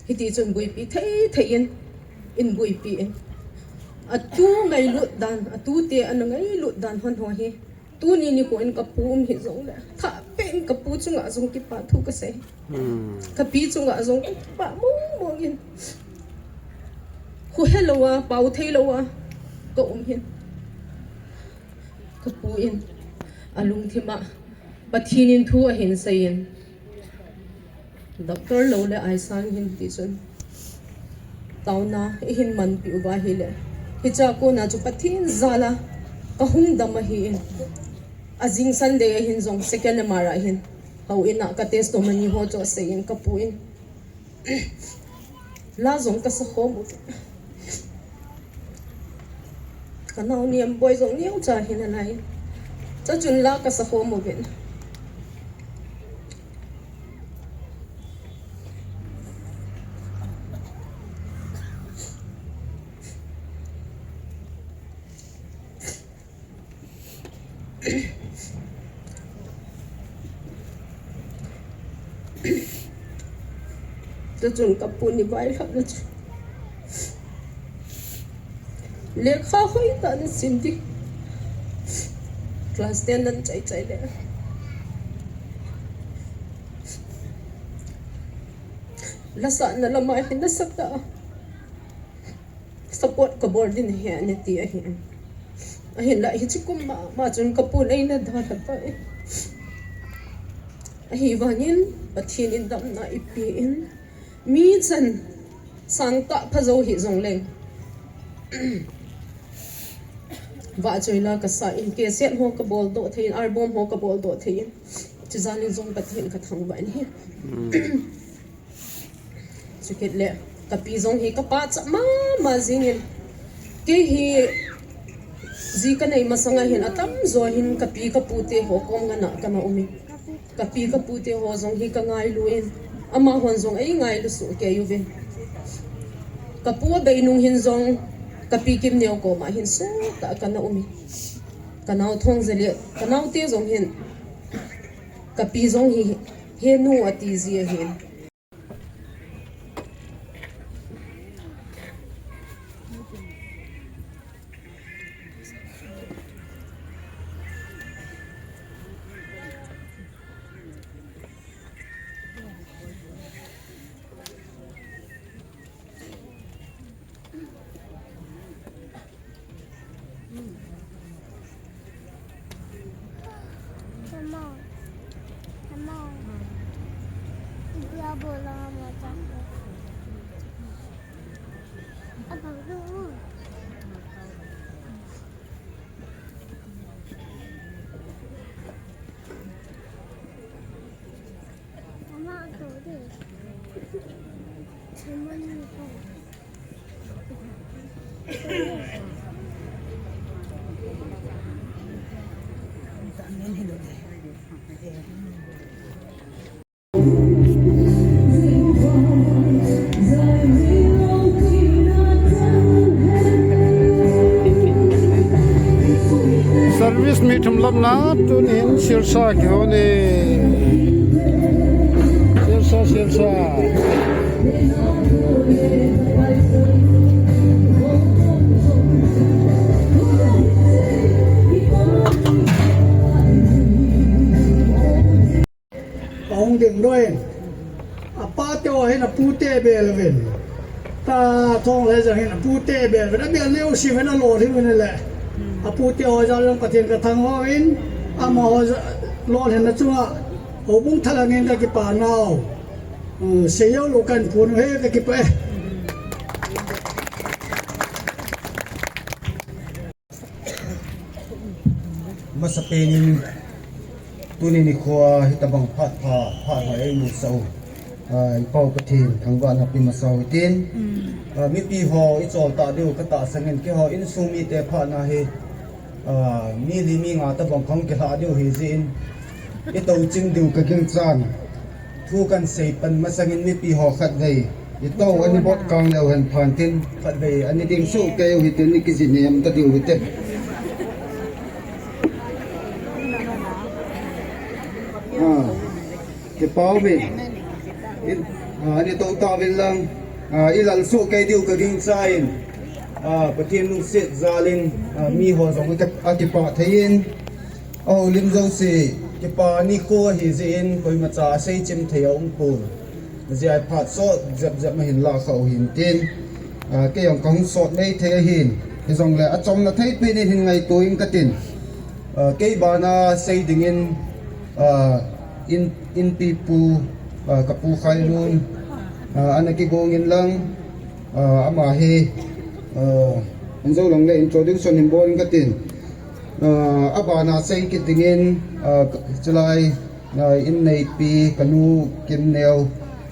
Hiti chun buipi thei thei in, in buipi in. Atu ngailut dan, atute ana ngailut dan hon ho hi. Tuni nikho in kapu um hijongle. Thahbeh in kapu chunga jong kipa thu kasei. Hmm. Kapi chunga jong kipa mong mong in. Khu helou a, pao theilou a, ka um hin. Kapu in. Alungthim a. Pathen in thu ahin seiyin. Doctor lou le aisang hin ti chun. Taona, eihin manpi uva ahile. Hicha kona chu Pathen jal a kahung dam ahin. Ajing Sunday ahin jong second M R a hin. Houin a ka testimony ho chu aseiyin kapu in. La jong kasa khom u. Kanao Niamboi jong neocha hi nalai. Chuchun la kasa khom uvin. Chuchun kapu in eivailhahna chu. Lekha hoitah nasim ding. Class ten nan chai chai le. Lasahna lama hi nasatah a support kabol ding ahi, ana ti ahi. Ahinlah hiche kum mama chun kapu in eina dalha tai. Ahivangin Pathen in damna eipe in, mi chan sangtah pha jou hih jongleng, vahchoi la kasa in, cassette ho kabol doh thei in, album ho kabol doh thei in, chuche jal in jong Pathen kathangvah in ahi. Chukit le, kapi jong hi kapa cha mama jingin. Kei hi ji kanei masanga hin atamjo hin kapi kapu te ho kom ngana kana umin. Kapi kapu te ho jong hi kangailu in. Amahon jong eingailu soh kei uvin. Kapu abei nung hin jong kapi Kimneo koma hin sottah kana umin. Kanao Thongzale, kanaote jong hin. Kapi jong hi, he nu ati ji ahin. Service mi thum lamna tunin Sirsa kihon e. Sirsa, Sirsa. Ahung ding loi. Apa te ho hin apu te bel uvin. Ta Thong le jong hin apu te bel uvin. Abel neo si uvin alolhin uvin le. Apu te ho jal jong Pathen kathangvah uvin. Amaho ja-, lolhinna chunga. Houbung thalheng in kakipa nau. Uh, seijou lou kahin phon u ahi, kakipa e. Masapen in tuni nikho a hitabang phat pha, phat pha eimusah u, ah, i Pau Pathen thangvahna pe masau hitin. Ah, mipi ho i chol ta diu ka tahsan in, keiho insung mite phatna hi, ah, mi li mi nga tabang kahung kilha diu hi jeh in, i touching diu ka gingchan. Thu kan sei pan masang in mipi ho khatvei i tou ani bot kang leu hen phan tin, khatvei ani ding suh kei u hitin, ni kijih ni em ta diu hite. Ah, kipa umin. In, ah, ani tou tauvin lang, ah, i lal suh kei diu ka gingchan. Ah, Pathen lungset jal in, ah, mi ho jong a kipah thei in. Aho lim jouse, kipa nikho ahi jeh in, koimacha a seichim thei a um pon. Ajeh a phat sot jep jep ma hin lah kha u hintin. Ah, kei jong kahung sot mei thei ahin. Hijongle achomna thei pen in hin ngaito ing katin. Ah, kei bana sei dingin, ah, in, inpi pu, ah, ka pu Khailun, ah, ana kigong in lang, ah, ama hi, ah, injo lang le introduction hin bol ing katin. Ah, abana sei kit dingin, ah, chulai, ah, in neipi, ka nu Kimneo,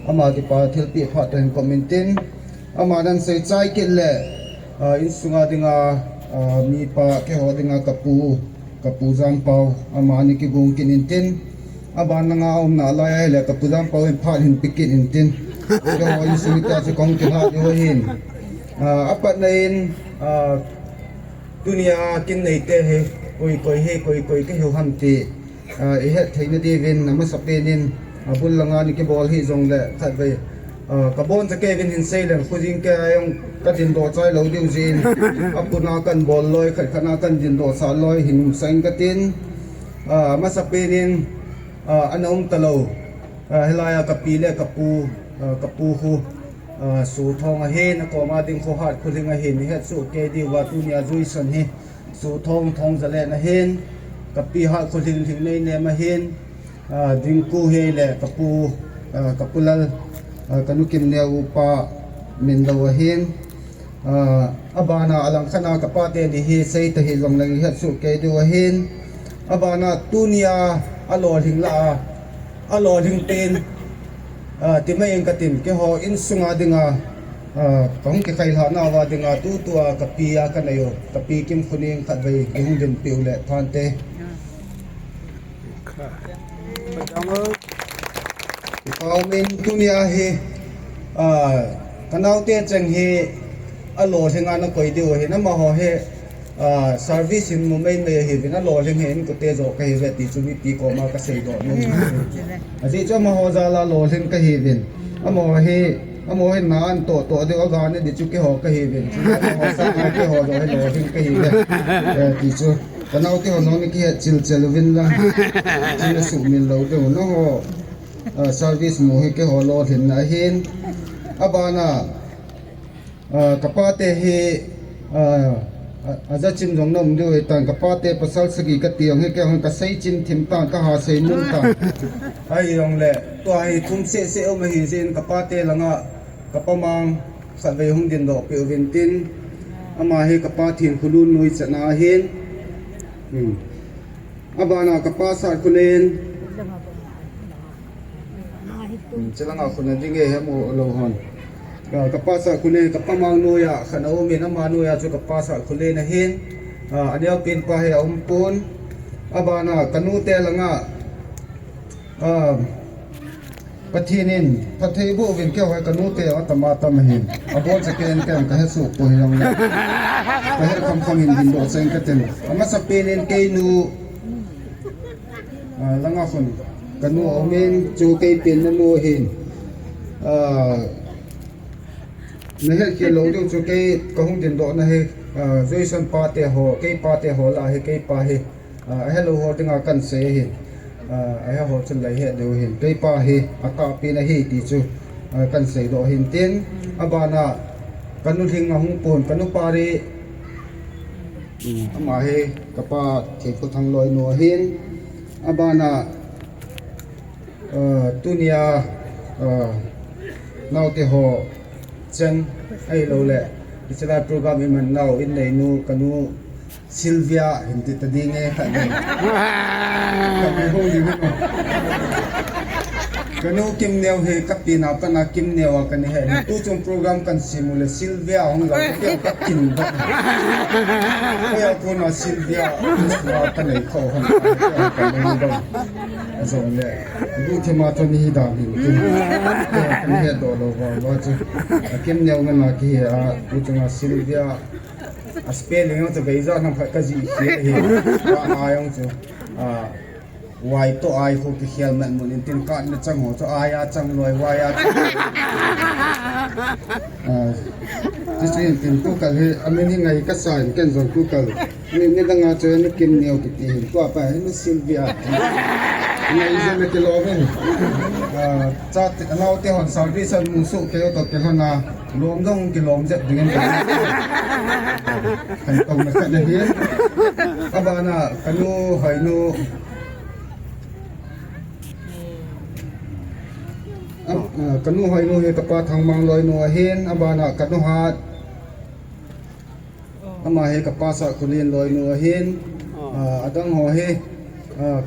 ama kipa thilpeh phat toh hin kom intin, ama nan sei chai kit le, ah, insunga dinga, ah, mipa, keiho dinga ka pu, ka pu Jampau, ama ani kigong kit intin, aban langa aumna lai ahile ka pu Jampau in phat hin pe kit intin, keiho insung mite chu kahung kilha diu ahin. Ah, apatna in, ah, Tunia kin neite hi, koi koi hi, koi koi kahiu ham ti, ah, i het theina diuvin, amasapen in, ah, bul langa ni kibol hi jongle, khatvei, ah, ka boncha kei uvin hin sei leng, khojin kei a jong ka dindoh chai lou diu jeh in, apuna kan bol loi, khat khat na kan dindoh sah loi, hin umsah ing katin, ah, amasapen in, ah, ana um talou, ah, hilai a ka pi le ka pu, ah, ka pu khu, ah, Sothong ahin, akoma ding khu Hatkholing ahin, i het soh kei diuva tunia Joison hi Sothong Thongzalen ahin, ka pi Hatkholing Lhingneinem ahin, ah, Dingku hi le ka pu, ah, ka pu Lal, ah, ka nu Kimneo upa Minlou ahin, ah, abana alangkhat a ka pate ni hi sei ta hi jongleng i het soh kei diu ahin, abana tunia alolhing lah a, alolhing pen, ah, ti mai ing katin, keiho insunga dinga, ah, kahung kikhailhahna uva dinga tutua ka pi a ka nei u, ka pi Kimkhoning khatvei i hung dinpeh u le phante. Kipa umin tunia hi, ah, ka naote cheng hi alolhing a na koi diu ahin, amaho hi, ah, service hin mu meimei ahiuvin, alolhing hi inkote joh kahiuve ti chu mipi koma ka seidoh nom. Ajeh chu amaho jal a lolhing kahiuvin. Amaho hi, amaho hi na an toh toh diu, aga ne di chu keiho kahiuvin. Chule amaho sanga keiho joh hi lolhing kahiuve, eh, ti chu ka naote ho jong ni kihet chil chel uvin lang. Chule sumil lou diu, nangho, ah, service mu hi keiho lolhinna ahin. Abana, ah, ka pate hi, ah, a, ajachim jong na um diu ahitan, ka pate pasal sagi kati jong hi kei jong ka seichim thim tan, ka ha seimun tan. Ahijongle tua hi thum seh seh um ahi jeh in ka pate langa ka pa Mang khatvei hung dindoh peh uvin tin, ama hi ka pa Thinkholun noi chana ahin. Hmm. Abana ka pa Satkholen. Hmm, chulanga khun a ding e, hem u lou hon. Ah, ka pa Satkholen, ka pa Mang noija khat ana umin, ama noija chu ka pa Satkholen ahin. Ah, aneopen pa hi aum pon. Abana ka nute langa, ah, Pathen in phatthei boh uvin, keiho ka nute atama tam ahin. Aboncha kei in kei ka hesoh poi jongle, ka het kham kham in dindoh cheng katin. Amasapen in kei nu, ah, langa khun ka nu aumin, chu kei penna nu ahin. Ah, na hetkhel lou diu chu kei ka hung dindohna hi, ah, Joison pate ho, kei pate ho lah a hi, kei pa hi, ah, ahelou ho dinga kan sei ahin. Ah, ahe ho chun lei het diu ahin. Kei pa hi atahpen ahi ti chu, ah, kan seidoh ahin tin. Abana ka nu Lhing ahung pon, ka nu Pari. Hmm, ama hi ka pa Theikhothangloi nu ahin. Abana, ah, tunia, ah, naote ho cheng ahiloule, hiche lai program i man nau in neinu ka nu Sylvia, hin ti ta ding e, khat ding. Ka mi hung ding e. Ka nu Kimneo hi, ka pi na pa na Kimneo a ka ni he. Tu chung program kan sim u le Sylvia hung la, ka pi ka kin ba. Ko ya ko na Sylvia, Sylvia ka nei ko hung ka, ka nei ba. Zong le. Du the ma to ni da ni. Ka ni he do lo ba, ba chu. A Kimneo na na ki he a, tu chung a Sylvia. A spelling jong chu beija nam khat ka ji hi hi. Ka a jong chu. A, Y to I khu kikhel man mun in tin ka na chang ho chu I a chang loi, Y a chang loi. A, chu chu in tin tu kal hi, a min hi ngai ka sa in ken jong tu kal. Ni, ni dang a chu ni Kimneo kiti hin. Tua pa hin ni Sylvia. Ngai jong ni kilo vin. A, cha te, nau te hon salvation mu su ke to ke hon a. Lom dong kilom jep ding in ka. Kan tong na khat na hin. Abana ka nu Hoinu. Am, ah, ka nu Hoinu hi ka pa Thangmangloi nu ahin. Abana ka nu Hat. Ama hi ka pa Sahkhulienloi nu ahin. Ah, adang ho hi. Ah,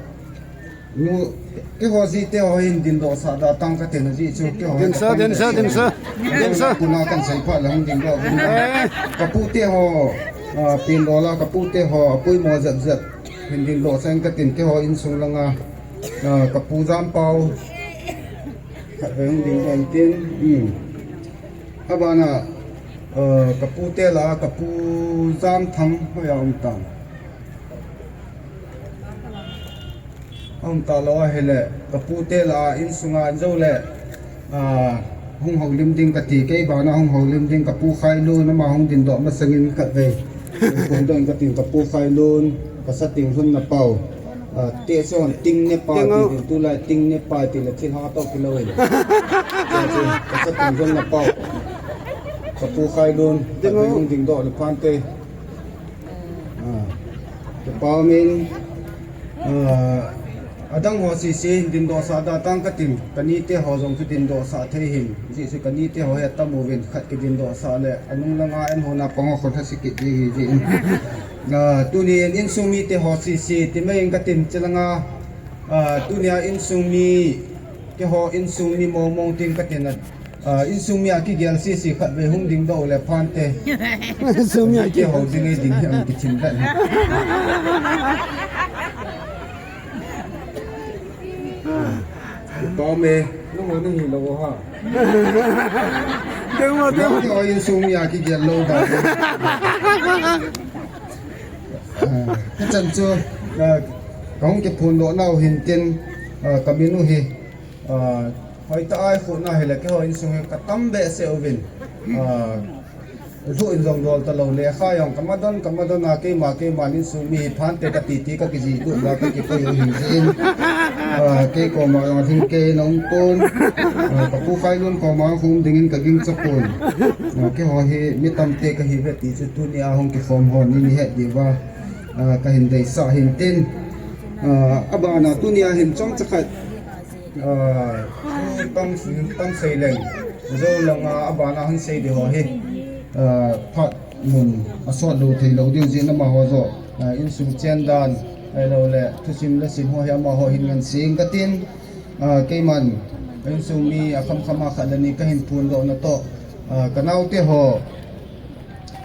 Nu, keiho ji te ho hin dingdoh sah da tang ka tin ji chu keiho. Din sa, din sa, din sa. Din sa. Tuna kan sei pha le hung dingdoh. Eh. Ka pu te ho, ah, Pienlol a ka pu te ho, a poimo jep jep. Hin dingdoh sah in ka tin keiho insung langa, ah, ka pu Jampau. Khat vei hung dingdoh in tin. Hmm. Abana, ah, ka pu te la, ka pu Jamthang hoi a um tan. Aum talou ahile, ka pu te la insunga an jou le, ah, hung houlim ding kati, kei bana hung houlim ding ka pu Khailun, ama hung dingdoh masangin khat vei. Hung dingdoh in kati ka pu Khailun, ka sa Tinglhun na pau. Ah, te so Ting ne pa ti ding tulai Ting ne pa ti le thil ha to kilou in. Ka sa Tinglhun na pau. Ka pu Khailun, khat vei hung dingdoh le phante. Ah, kipa umin, ah, adang ho sese hin dingdoh sah da tang ka tin, ka ni te ho jong chu dingdoh sah thei hin, ji chu ka ni te ho hi atam uvin khat kidingdoh sah le, anung langa en ho na pang ho khon ha si kit ji hi ji in. Ah, tuni in insung mi te ho sese, ti mai in ka tin chilanga, ah, tunia insung mi, keiho insung mi mong mong tin ka tin a, Ah, insung mi a kigel sese khat vei hung dingdoh le phante. Insung mi a kigel sese. Keiho ding e ding hi ang kichin vet. Pau me, nung o nung hi lo ha. Deng mo, deng mo. Keiho insung mi a kigel lou da. Ah, hichan chu, ah, ka hung kiphondoh nau hin tin, ah, ka min u hi. Ah, hoitah a i khutna hile keiho insung hi ka tam behseh uvin. Ah, lhu in jong dol talou le, kha jong ka madon, ka madon a keima, keima insung mi hi phante ka titi ka kiji lut uva ka kikoi u hin jin. Ah, kei koma jong athing kei na um pon. Ah, ka pu Khailun koma hung dingin ka ging cha pon. Ah, keiho hi mi tamte ka hi ve ti chu tunia hung kikhom ho ni ni het diuva. Ah, ka hin deisah hin tin. Ah, abana tunia hin chomcha khat. Ah, tang, tang sei leng. Jou langa abana han sei di ho hi. Ah, phat mun asot lou thei lou diu jeh in amaho joh. Ah, insung chen dan, ahilou le, thusim le sim ho hi amaho hin ngan sing ka tin. Ah, keiman, insung mi akham kham a khat le ni ka hin phondoh na toh. Ah, ka naote ho.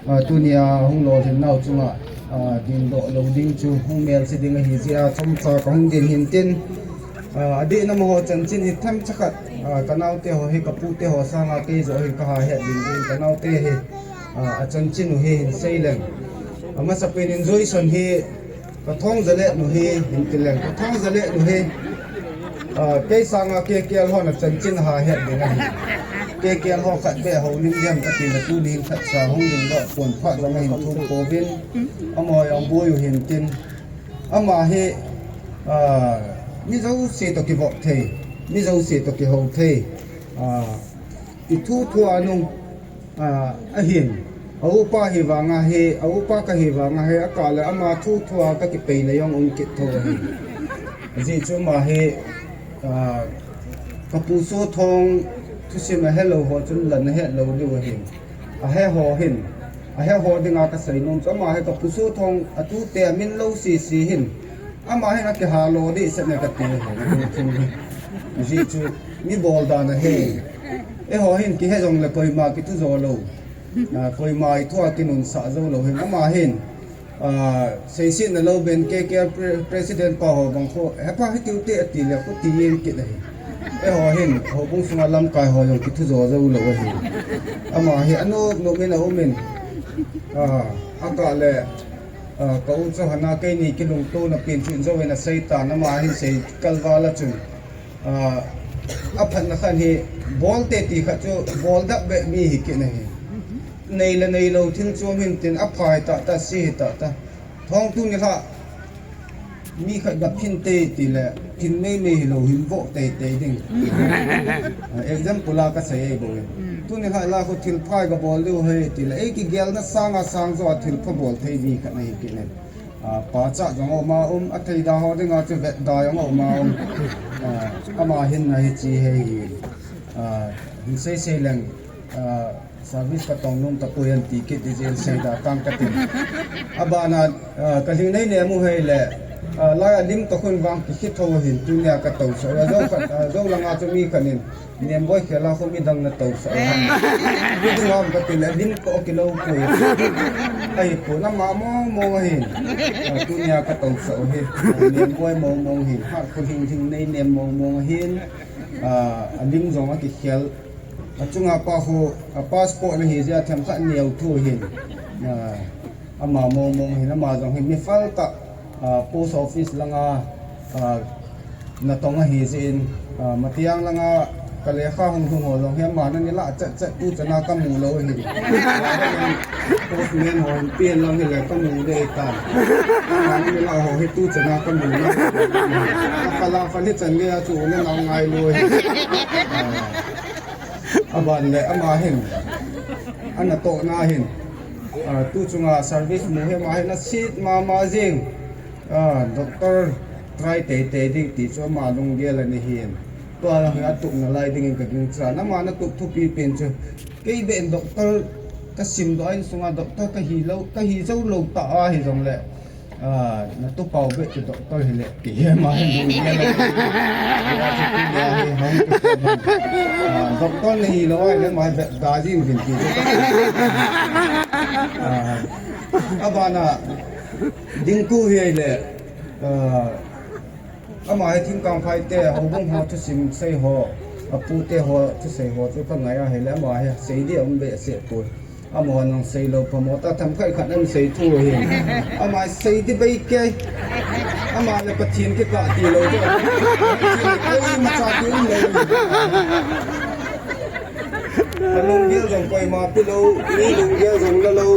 Ah, tunia hung lolhin nau chunga, ah, dingdoh lou ding chu hung melse ding ahi jeh a chomcha ka hung din hin tin, ah, adeh na amaho chanchin hi themcha khat, ah, ka naote ho hi ka pute ho sanga kei joh hin ka ha het ding ding ka naote hi, ah, achanchin u hi hin sei leng. Amasapen in Joyson hi Ka thong jale nu hi, hin ti leng. Ka thong jale nu hi, ah, kei sanga K K L ho na chanchin ha het ding ahi. K K L ho khat beh ho lim diam ka ti na tuni hin khat sa hung ding lo pon pha jong hin thum kovin. Amaho jong boi u hin tin. Ama hi, ah, mi jouse to kivop thei, mi jouse to kiho thei. Ah, i thu thu a nung, ah, ahin, a upa hi vanga hi, a upa ka hi vanga hi, a kah le ama thu thu a ka kipei le jong um kit tho ahi. Ajeh chu ama hi, ah, ka pu Sothong thusim a helou ho chun la na het lou diu ahi. A he ho hin, Ahe ho dinga kasei nom chu ama hi ka pu Sothong atute amin lo sisi hin. Ama hin akihalo ding seh ne kati hi. Ajeh chu mi bol dan ahi. Eiho hin kihe jongle koima kithu jo lou. Ah, koima ithu a kinunsah jou lou hin. Ama hin, ah, seisetna lou ben K K R pre-, president pa ho bang kho, hepa hitiu te ati le kho ti jeng kit ahi. Eiho hin, houbung sunga lamkai ho jong kithu jo jou lou ahi. Ama hi anop nop in aumin, ah, akah le, ah, ka u Chauhana keini kilungtona pen chu in jouvin asei tan, ama hin sei kalval a chun. Ah, aphatna khat hi, bol te ti khat chu, bol dap beh mi hi kit ahi. Nei le nei lou thil chu um hin tin, apha hi tah tah, se hi tah tah. Thong tuni lha, mi khat ga phin te ti le, phin mei mei hilou hin voh tei tei ding. Ah, example a kasei ahi bou in. Tuni lha la khu thil phai ga bol diu ahi ti le, ei kigelna sanga sang jo a thil pha bol thei mi khat ahi kit in. Ah, pachat jong aum a um, athei da ho dinga chu vet da jong aum a um. Ah, ama hin ahi chi he hi. Ah, hin sei sei leng, ah, service ka tong nom tapoi an ti kit di jeng sei da tang katin. Abana, ah, ka lhingnei nem u hei le, ah, lai a lim ka khun vang kikhit tho hin tunia ka tousah. Ah, jou khat, ah, jou langa chu mi khat in, Nemboi khela khu midang na tousah u ham. Midang ham kati le, lim toh kilou poi. Ahipoi, ama mong mong ahin. Ah, tunia ka tousah u hi. Ah, Nemboi mong mong hin. Hat khu hing hing nei nem mong mong ahin. Ah, alim jong akikhel. Achunga pa khu, a passport na hi jeh a themkhat neo thu hin. Ah, ama mong mong hin, ama jong hin mi phal tah, ah, post office langa, ah, natong ahi jeh in, ah, Matiang langa ka lekha hung lhung ho jong hi ama nani lah chat chat tu chana ka mu lou ahi. Postman ho hin pen lang hi le ka mu le ta. Ama nani lah ho hi tu chana ka mu lou. Ka la fa ni chan le a chu le nau ngai lou ahi. Ah, aban le ama hin. Ana toh na hin. Ah, tu chunga service mu hi ama hin asit mama jing. Ah, doctor try tei tei ding ti chu ama lunggel ani hin. Tua hi atup nalai dingin ka gingcha. Ama na tup thupi pen chu. Kei beh in doctor ka sim doh a insunga doctor ka hi lou, ka hi jou lou ta ahi jongle. Ah, na tupau beh chu doctor hile. Ti hi ama hin lunggel ani. Ah, doctor na hi lou ahile ama vet da jing vin ti chu. Ah, abana Dingku hi ahile, ah, ama hi Thingkangphai te, houbung ho thusim sei ho, apu te ho thusei ho chu ka ngai ahile, ama hi sei ding aum behseh poi. Amaho nang sei lou pha mo ta, themkhat khat an sei thu hi. Ama sei ding bei kei. Ama le Pathen kikah ti lou chu. Pathen kei macha ti um lou. Ka lunggel jong koima pe lou, mi lunggel jong la lou.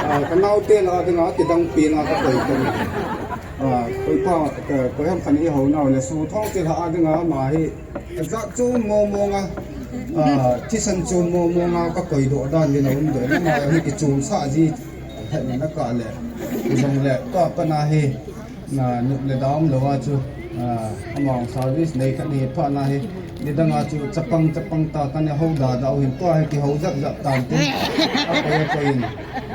Ah, ka naote lah a dinga kidang pena ka koi koi. Ah, koi pa, ka, koi ham khat in i hou nau le Sothong te lah a dinga ama hi. Ajat chom mong mong a. Ah, thisan chom mong mong a ka koi doh dan ding a um doh. Ama hi kichom sah ji. Hetna na kah le. Jong le, ka pa na hi. Na, nup le dam lou a chu, ah, among service nei khat ni pha na hi. Nidang a chu chapang, chapang ta ka ne hou da da u hin tua hi kihou jap jap tan tin. Akoi, akoi in.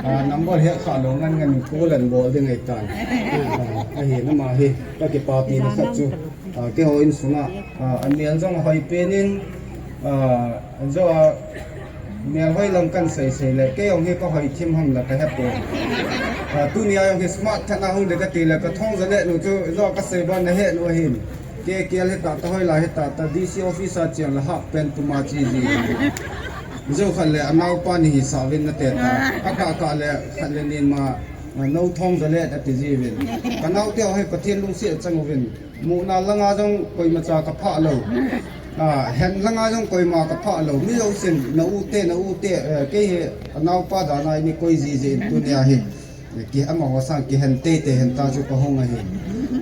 Ah, number hi kha lou ngan ngan call an bol ding ahi tan. Ah, ahi na ama hi, ka kipapi na khat chu. Ah, keiho insunga, ah, amel jong hoi pen in, ah, jo a, Melhoi lam kan sei sei le, kei jong hi ka hoi thim ham la ka he poi. Ah, tunia jong hi smart tah na hung de ka ti le, ka Thongzalet nu chu, jo ka sei ban na he nu ahin. Kei kel hi tah tah, hoilai hi tah tah, D C office a cheng le half pant puma chi ji. Jo khat le, anaopa ni hi sa vin na te ta. Akah kah le, khat le nin ma, ah, no Thongzalet ati ji vin. Ka naote ho hi Pathen lungset chang uvin. Muhna langa jong koima cha ka phah lou. Ah, hen langa jong koima ka phah lou. Mi jousen na u te, na u te, eh, kei hi anaopa dan a ini koi ji ji in tunia hi. Ki amaho sang kihen tei tei hen ta chu ka hung ahi.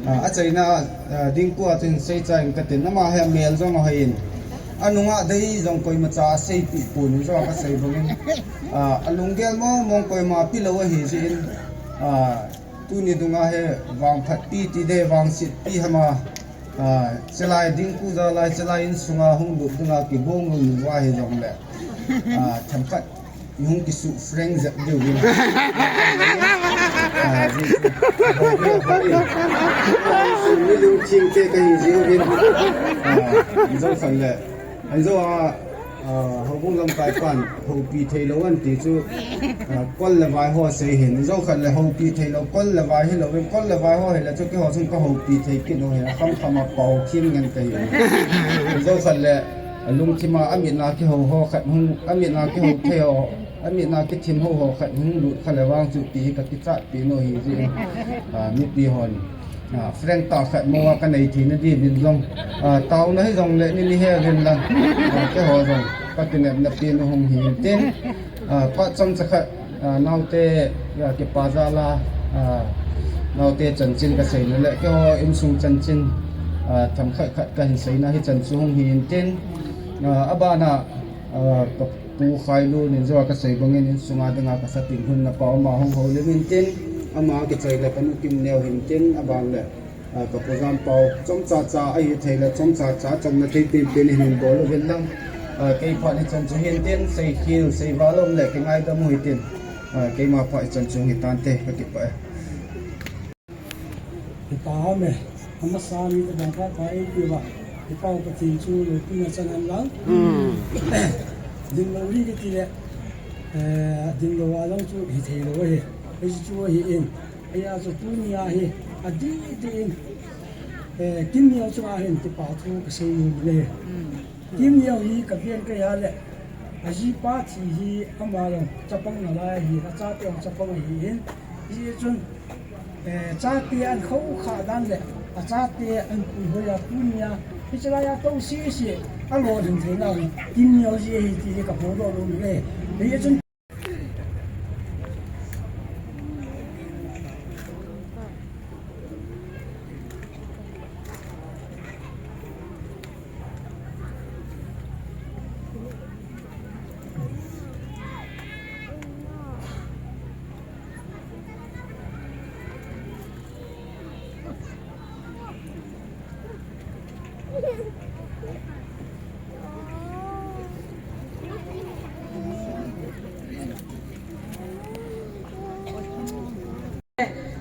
Ah, achaina, ah, Dingku a chun sei chai in ka tin ama hi amel jong ahoi in. Anunga dei jong koima cha asei pi pon jong ka sei bang in. Ah, alunggel mong mong koima pe lou ahi ji in. Ah, Tuni dunga hi vangphat pi ti de, vangset pi hama, ah, chelai Dingku jalai, chelai insunga hung lut dunga kibong lou nu ahi jongle. Ah, themkhat Hung kisu frank jep diu vin. Ah, ji, ji. Ba, ba, ba, ba. Ah, su mi lung ching ke ka hi ji vin. Ah, zo khan le. Ai zo a, ah, ho bung lam kai pan, ho pi thei lo an ti chu. Ah, kol le vai ho sei hin. Zo khan le ho pi thei lo, kol le vai hi lo vin, kol le vai ho hi le chu ki ho chung ka ho pi thei kin ho hi. Kham kham a pau khin ngen ka hi. Zo khan le, a lungthim a, a mit na ki ho ho khat hung, a mit na ki ho thei ho. A mit na kithim ho ho khat hung lut kha le vang chu ti hi ka kichat pi no hi ji. Ah, mipi hon. Ah, frank tah khat mo a ka nei thei na di vin jong. Ah, tao na hi jong le ni ni he vin lang. Ah, ke ho jong. Ka kinep na pi no hung hi tin. Ah, pa cham cha khat, ah, naute, ya, ke pa za la, ah, naute chanchin ka sei na le. Ke ho insung chanchin, ah, tham khat khat ka hin sei na hi chan chu hung hi tin. Ah, a ba na, ah, ka Pu Khailu nin jo a ka sei bangin insunga dinga ka sa ting hun na pa ama hung ho le min tin, ama ka chai le ka nu Kim Neo hin tin, a bang le, ah, ka pu Jam Pau, chom cha cha a hi thei le chom cha cha, chom na thei pin pin hin bol u vin lang. Ah, kei pha ni chan chu hin tin, sei khil, sei va lom le, kei ngai da mu hi tin. Ah, kei ma pha i chan chu hi tan te, ka ki pa e. Kipa um e, amasa ni ka dang pa pa ei pi va, kipa u Pathen chu loupina chang hen lang. Hmm. Ding lo ri kiti le, eh, ding lo a jong chu hi thei lo hi. Ei chu hi in, ei a chu tuni a hi, a di di in, eh, Kim Neo chu a hin kipa thu ka sei ni le. Hmm. Kim Neo hi ka ven ka ya le, a jipa thi hi ama jong chapang na lai hi, a chate jong chapang ahi hin. Hi chun, eh, chate an khou kha dan le, a chate an pui hoi a tuni a, hi chalai a tou si si, a lo ding thei nau hi, Kim Neo ji hi ti hi ka phongdoh lou le. Hi chun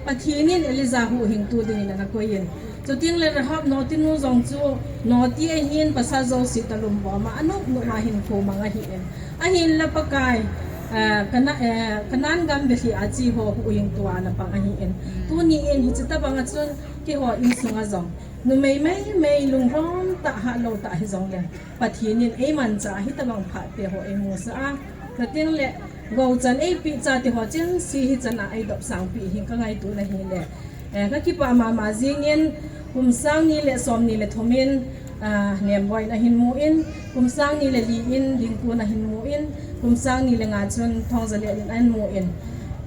Pathen in Elijah huhhingtu dingin ana koi in. Chuteng le Rahab notinu jong chu noti ahin pasal jouse talum bom a anop nop a hinkho mang ahi in. Ahinla Pakai, eh, Kana-, eh, Canaan gam velhi a che ho huhhingtu a ana pang ahi in. Tuni in hiche tabang a chun keiho insung a jong numei mei mei lunglhom tah hatlou tah hijongle Pathen in eimanchah a hitabang phat te ho eimusah a. Chuteng le gou chan eipeh chate ho chengse hichan a eidop sangpeh hi ka ngaito na hile. Eh, ka kipah mama jingin kum sang ni le som ni le thum in, ah, Nemboi in ahin mu in, kum sang ni le li in Dingkun ahin mu in, kum sang ni le nga chun Thongzalel in ahin mu in.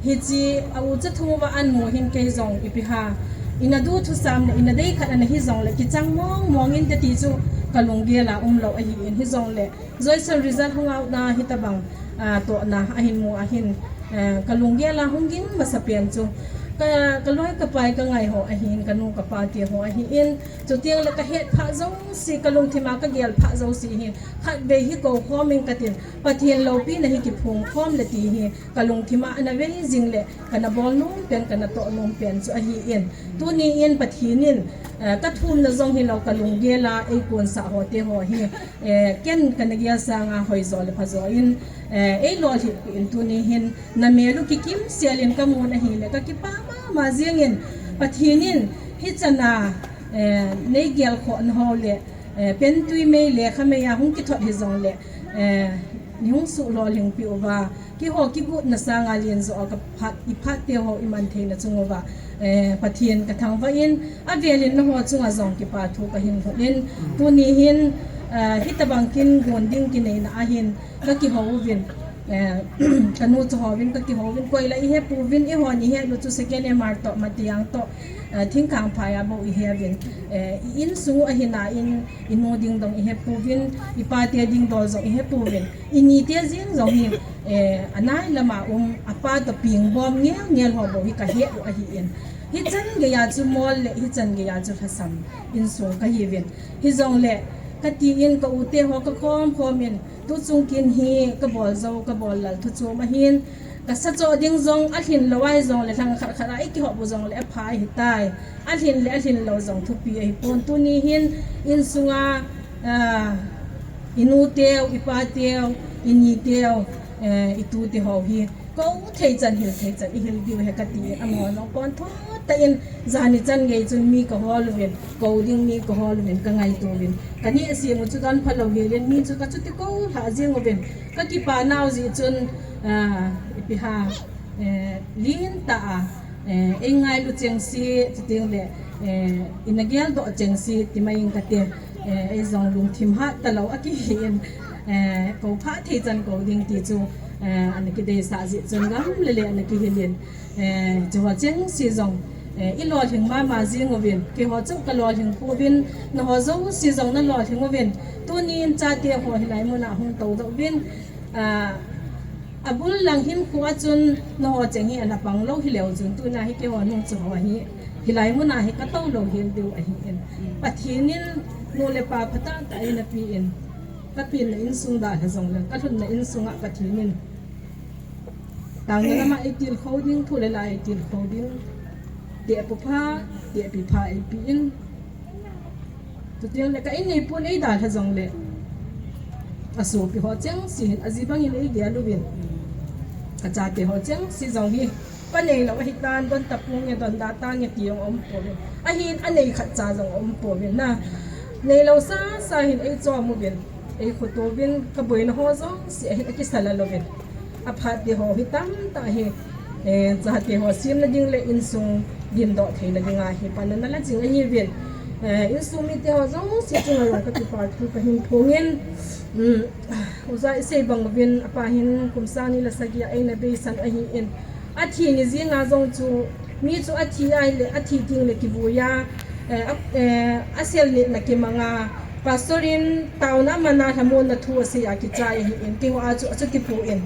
Hiche a ucha thu uva ahin mu hin kei jong ipi ham. Ina du thusam le ina dei khat ana hijongle kichang mong mong inte ti chu ka lunggel a umlou ahi in hijongle Joyson result hung out na hitabang, ah, tohna ahin mu ahin, ah, ka lunggel a hung ging masa pen chu ka, ka loi ka pai ka ngai ho ahin, ka nu ka pa te ho ahi in, chuteng le ka het phat jouse, ka lungthim a ka gel phat jouse hin, khatvei hi kou khom in ka tin, Pathen loupina hi kiphong khom le ti hi ka lungthim a ana vei jing le, kana bol nom pen, kana toh nom pen chu ahi in. Tuni in Pathen in, eh, ka thumna jong hilou ka lunggel a eikonsah ho te ho hi, eh, ken kana gel sanga hoijo le phajo in, eh, eilolhit peh in tuni hin na mel u kikim sel in ka mun ahile ka kipah mama jingin Pathen in hichan a, eh, nei gelkhoh na ho le, eh, pentui mei lekha mei a hung kithot hijongle, eh, nei hung suhlolhing peh uva, keiho kigotna sanga lenjo a ka phat, i phat te ho i man theina chung uva, eh, Pathen ka thangvah in, avel in nangho chunga jong kipa thu ka hin lhut in, tuni hin, eh, hitabang kin gon ding kineina ahin, ka kihou uvin, eh, ka nu chu houvin, ka kihou uvin, koi la i he pouvin, eihon i het u chu second M R toh, Matiang toh, eh, Thingkhangphai a bou i he uvin, eh, i insung u ahin a in, i nu ding dong i he pouvin, i pa te ding dol jong i he pouvin, i ni te jing jong hi, eh, anai lama um, a pa toh peng bom ngel ngel ho bou hi ka het u ahi in. Hichan gei a chu mol le, hichan gei a chu lhasam insung ka hi uvin. Hijongle, Kati in ka u te ho ka khom khom in, tu chung kin hi ka bol jou, ka bol lal thu chom ahin, ka sa cho ding jong alhin lou ai jongle lhang khat khat a i kihop u jongle apha ahi tai. Alhin le alhin lou jong thupi ahi pon. Tuni hin insunga, ah, i nu teu, i pa teu, i ni teu, eh, i tu te ho hi kou thei chan hil thei chan i hil diu ahi kati in, amaho jong pon tho tah in jani chan gei chun mi ka hol uvin, kou ding mi ka hol uvin, ka ngaito uvin. Ka neh a seng u chu don pha lou hel in mi chu ka chuti kou lha jing uvin. Ka kipa nau jeh chun, ah, ipi ham, eh, lin tah a, eh, ei ngailu cheng si, chuteng le, eh, i na gel doh cheng si, ti mai ing kate, eh, ei jong lungthim hat ta lou a kihi in, eh, kou pha thei chan kou ding ti chu, eh, ana kideisah jeh chun gam le le ana kihil in, eh, chu ho cheng si jong, eh, i lolhing mama jing uvin, keiho chu ka lolhing pu uvin, na ho jouse jong na lolhing uvin, tuni in chate ho hilai mun a hung tou doh uvin, ah, a bul lang hin khu a chun na ho cheng hi ana pang lou hi leu chun tuna hi keiho nung chu ho hi, hilai mun a hi ka tou lou hel diu ahi in. Pathen in nu le pa phatah tah in a pe in. Ka pen na insung dalha jong le, ka lhun na insung a Pathen in tang na lama ei tilkhou ding, thu le la ei tilkhou ding. Te pu pha, te pi pha ei pe in. Chuteng le ka in nei pon ei dalha jong le, a sopi ho cheng si hin a ji bang in ei gel uvin. Ka chate ho cheng si jong hi, pa nei lou ahi tan, don ta pung e, don da tang e ti jong um pon. Ahin a nei khat cha jong um pon na. Nei lou sa sa hin ei chom uvin. Ei khoto uvin, ka boina ho jouse ahin a kisa la lou uvin. A phat te ho hi tam tah hi, eh, chate ho sem na ding le insung dim doh thei na ding a hi pan na la jing ahi uvin. Eh, insung mi te ho jouse chunga jong ka kipa thu ka hin phong in. Um, u ja i sei bang uvin, a pa hin kum sang ni le sagi a ei na beisan ahi in. A thi ni jing a jong chu, mi chu a thi ai le, a thi ting le kivui a, eh, a, eh, a sel nit na kimang a, pastor in taona man a lhamon na thu a sei a kichai ahi in, keiho a chu a chuti pon.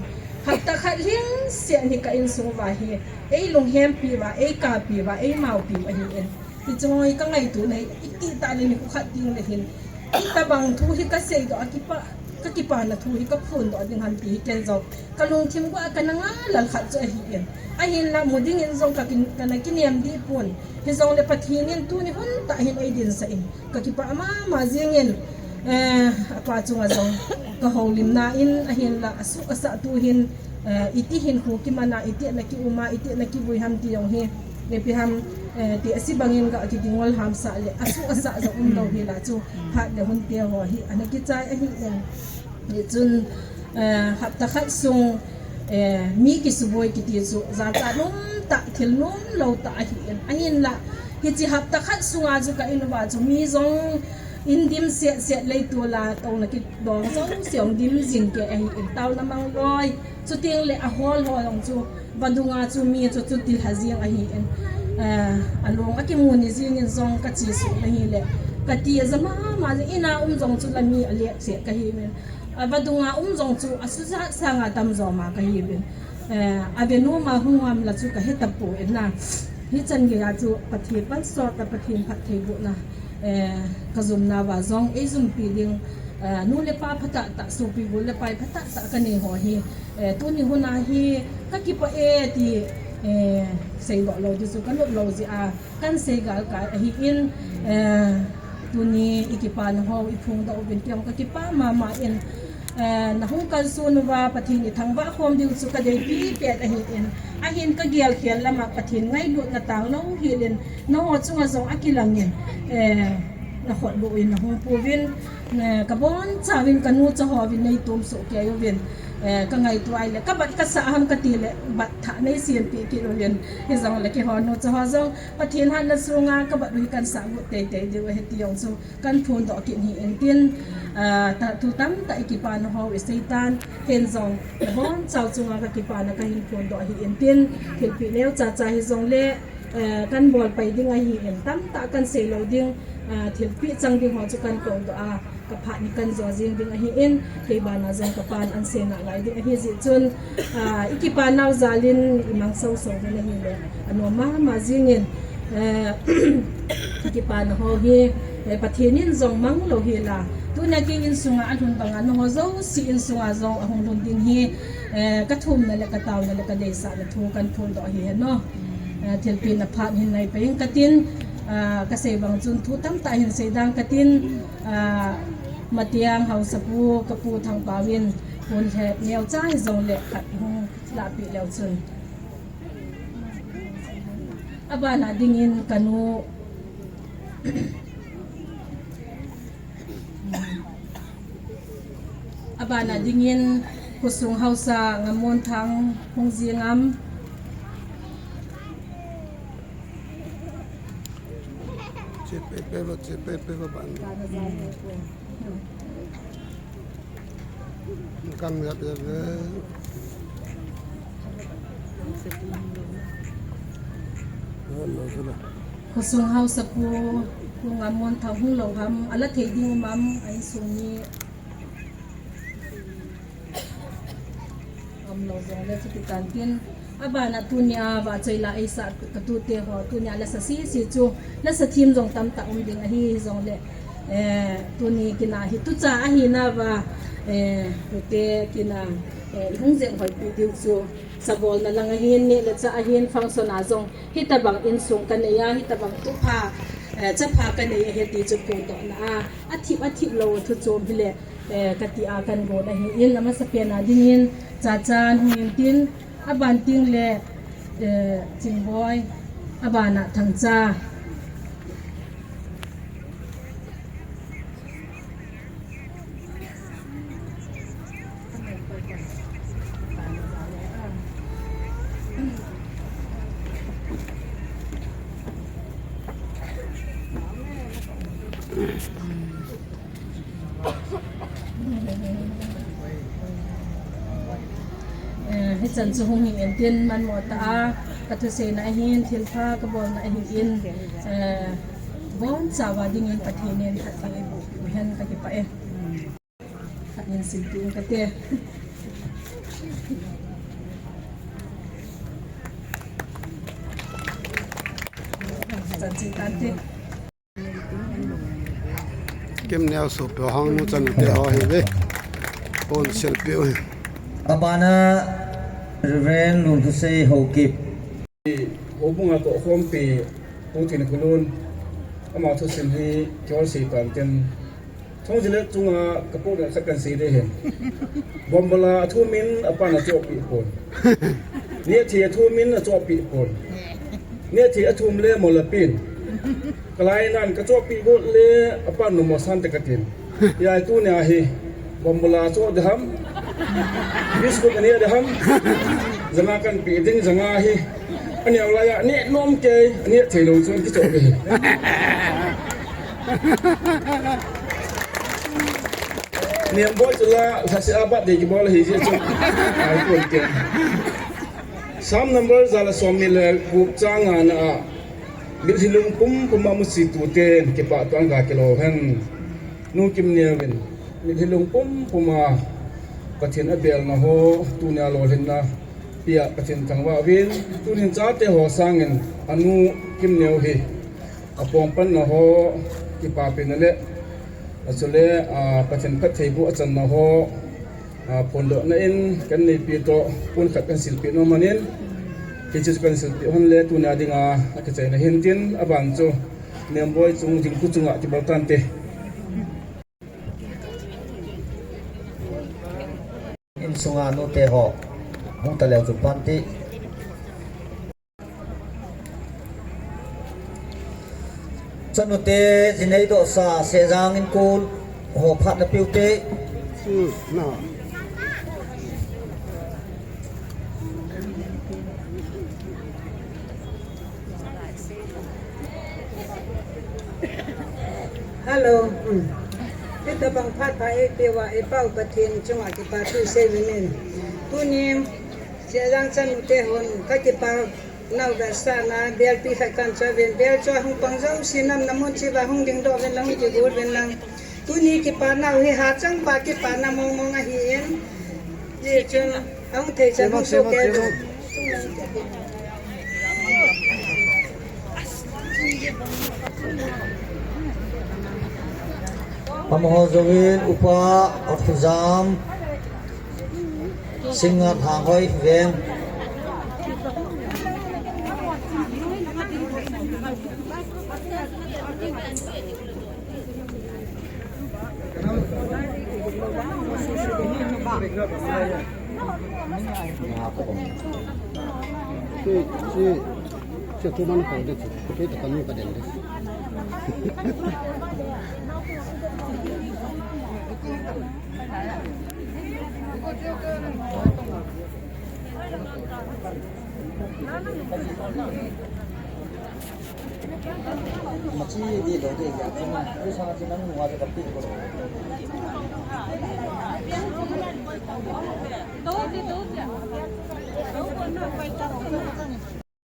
Hapta khat lhing seh ni ka insung uva hi, ei lunghempi uva, ei kapi uva, ei maopi uva ahi in. Hichu hi ka ngaito na hi, i ti ta le ni khu khat ting le hin. Hitabang thu hi ka seidoh a kipa, ka kipana thu hi ka phondoh ding ham ti hi ken jong ka lungthim uva ka na ngai lal khat chu ahi in. Ahinla mu ding in jong ka kin, ka na kinem dih pon. Hijongle Pathen in tuni hun tah hin ei dinsah in. Ka kipa mama jing in, eh, a pa chunga jong ka houlimna in ahinla a suh a sah tu hin, eh, iti hin khu kiman a, iti na ki um a, iti na kivui ham ti jong hi, ipi ham, eh, ti a si bang in ka kidingol ham sah le, a suh a sah jong um lou hi la chu, phat le hun te ho hi, ana kichai ahi in. Hichun, eh, hapta khat sung, eh, mi kisuboi kiti chu, jachat um tah, thil nom lou tah ahi in. Ahinla, hichi hapta khat sunga chu ka in uva chu, mi jong in dim set set lei tu la, tong na ki dong jong siong dim jing ke ahi in, taona mang loi. Chuteng le a hol ho jong chu, vadunga chu mi chu chuti lha jing ahi in. Eh, a long a kimu ni jing in jong ka chi suh na hi le. Ka ti a ja mama jing in a um jong chu la mi a lek se ka hi in. A vadunga um jong chu a sujat sanga tam jo ma ka hi in. Eh, a ve nom a hung ham la chu ka he ta pon na. Hichan gei a chu Pathen pan sot a Pathen phattheibohna, eh, ka jumna uva jong ei jumpi ding, eh, nu le pa phatah tah, sopi gol le pai phatah tah ka nei ho hi, eh, tuni hun a hi ka kipa e ti, eh, seidoh lou ding chu ka lut lou jeh a kan sei gal kai ahi in, eh, tuni i kipana ho i phongdoh uvin kei jong ka kipa mama in, eh, na hung kalson uva Pathen i thangvah khom diu chu ka deipi pet ahi in. Ahin ka gel khel lama Pathen ngailutna tang lou hel in, na ho chunga jong a kilang in, eh, na khut bu in na hung pu uvin, eh, ka boncha uvin ka nu cha ho uvin nei tum suh kei uvin, eh, ka ngaito ai le, ka bat ka sah ham ka ti le, bat thah nei siam pi kit uvin, hijongle keiho nu cha ho jong, Pathen hatna sunga ka bat u hi kan sah gu tei tei diu ahi ti jong chu, kan phondoh kit hi in tin, ah, ta, thu tamtah i kipana ho i sei tan, ken jong, na boncha u chunga ka kipana ka hin phondoh hi in tin, thilpeh neo cha cha hijongle, eh, kan bol pai ding ahi in, tamtah kan sei lou ding, ah, thilpeh chang ding ho chu kan koudoh a, ka phat ni kan jo jing ding ahi in, kei bana jong ka pan an sei nalai ding ahi jeh chun, ah, i kipa nau jal in i mang so so ding ahi le, a nom mama jing in, eh, i kipana ho hi, Eh, Pathen in jong mang lou hela. Tunia kei insunga alhun banga nangho jouse insunga jong ahung lhun ding hi, eh, kathumna le kataona le kadeisahna thu kahin phondoh ahi hen. Eh, thilpeh na phat hin neipe inge katin, ah, kasei bang chun thu tamtah hin seiding katin, ah, Matiang Haosapu kapu Thangpao in pon lhep neocha hijongle khat hung lahpeh leu chun. Abana dingin kanu Abana dingin khosung haosa Ngammonthang hung jing am. Chepe pe ba, chepe pe ba ban. Kam ya pe pe. Khosung haosapu, Pu Ngammonthang hung lou ham, ala thei ding um am, a insung mi. Umlou jongle chuti tantin. Abana tunia vachoi la eisah katute ho, tunia lasa sese chu, lasa thim jong tamtah um ding ahi jongle. Eh, tuni kina hi tucha ahi nauva, eh, tute kina, eh, ihung jeng hoipi diu chu. Sabolna lang ahin, neh le chah ahin, function a jong, hitabang insung kanei a, hitabang thupha, eh, chapha kanei ahi ti chu phondohna a, athip, athip lou thu chom hile, eh, kati a kahin gon ahin, amasapen a dingin, Chachan hung intin, aban tengle, eh, Chingboi, abana Thangcha. Eh, hichan chu hung hing intin manmo tah a, kathuseina ahin, thilpha kabolna ahin, eh, bonchauva dingin Pathen in phatthei eiboh peh u hen, kakipah e. Khat in simpi ing kate. Chan che tante. Kimneo sopi hung nu chanu te ho ahiuve. Pon silpeh u hi. Abana Reverend Lunlhasei Haokip. Houbunga tohkhompi Pu Thinkholun, ama thusim hi kihol sei tantin. Thongjile chunga kapohna khat kahin sei ding ahi. Bombola athum in apan achohpeh pon. Nehthei athum in achohpeh pon. Nehthei athum le mol apen. Kalai nan kachohpeh got le apan nommo sante katin. Hijeh a tunia hi bombola choh ding ham, biscuit aneh ding ham, janga kahin peh ding, janga hi aneo laiya neh nom kei, aneh theilou chun kichoh ding ahi. Nemboi chu la, lhase a birthday kibol ahi jeh chun, ai pon kei. Psalm number ja le somni le gup chang ngana a, mitlhi lungpum puma muchi tuten kipah tah in gakilou hen. Nu Kimneo in mitlhi lungpum puma Pathen abelna ho, tunia lolhinna pia Pathen thangvah uvin, tunin chate ho sangin anu Kimneo hi apompanna ho, kipapina le, achule, a, Pathen phattheiboh achanna ho, a, phondohna in kahin neipi toh, pon khat kahin silpeh nom ahin, hiche chu kahin silpeh hon le, tunia dinga akichaina hintin, aban chu Nemboi chung, Dingkhu chunga kibol tante. Insunga nute ho hung taleu chun pante. Chanute, jinei dohsa, Sehjang Inkol ho phatna peuvin te. Hello. Hmm. Hitabang phat pha eipeuva, eipao Pathen chunga kipathu isei uvin. Tunin, Sehjang chanute hon, kakipa nau vetsahna, belpi khat kahin choh uvin, bel chu ahung pang jouse namna mun cheh uva hung dingdoh uvin lang, hung kigol uvin lang. Tuni kipana u hi hachang pa kipana mong mong ahin. Hijeh chun, ahung thei chan hung soh kei uvin. Sehjang, Sehjang, Sehjang. Amaho jouvin Upa Othuzam Singngat Hanghoi Veng.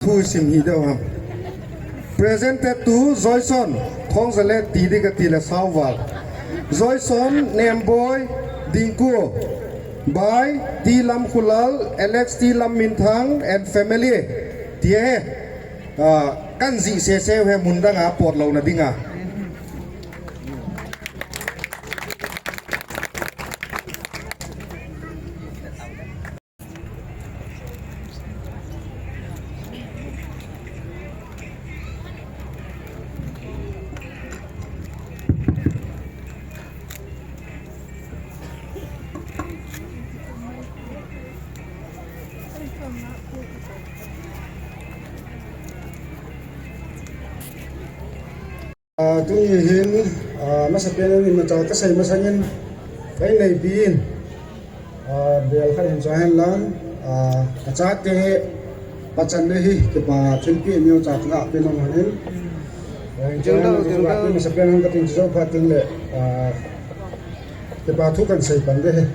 Thusim hi deuh ham. Presented to Joyson, Thongzale Tidikatile Sauval. Joyson Nemboi Dingku by T Lamkhulal, Alex T Lamminthang and family. Tia he. Ah, kan jih sese he mun danga pot louna dinga. Ah, tuni hin, ah, masapen in imacha kasei masangin, kahin neipi in, ah, bel khat hin choi hen lang, ah, achate pachatna hi kipa thilpeh neocha kagah pe nom hen. Ah, masapen in katin chu jou phat teng le, ah, kipa thu kahin sei pan ding ahi.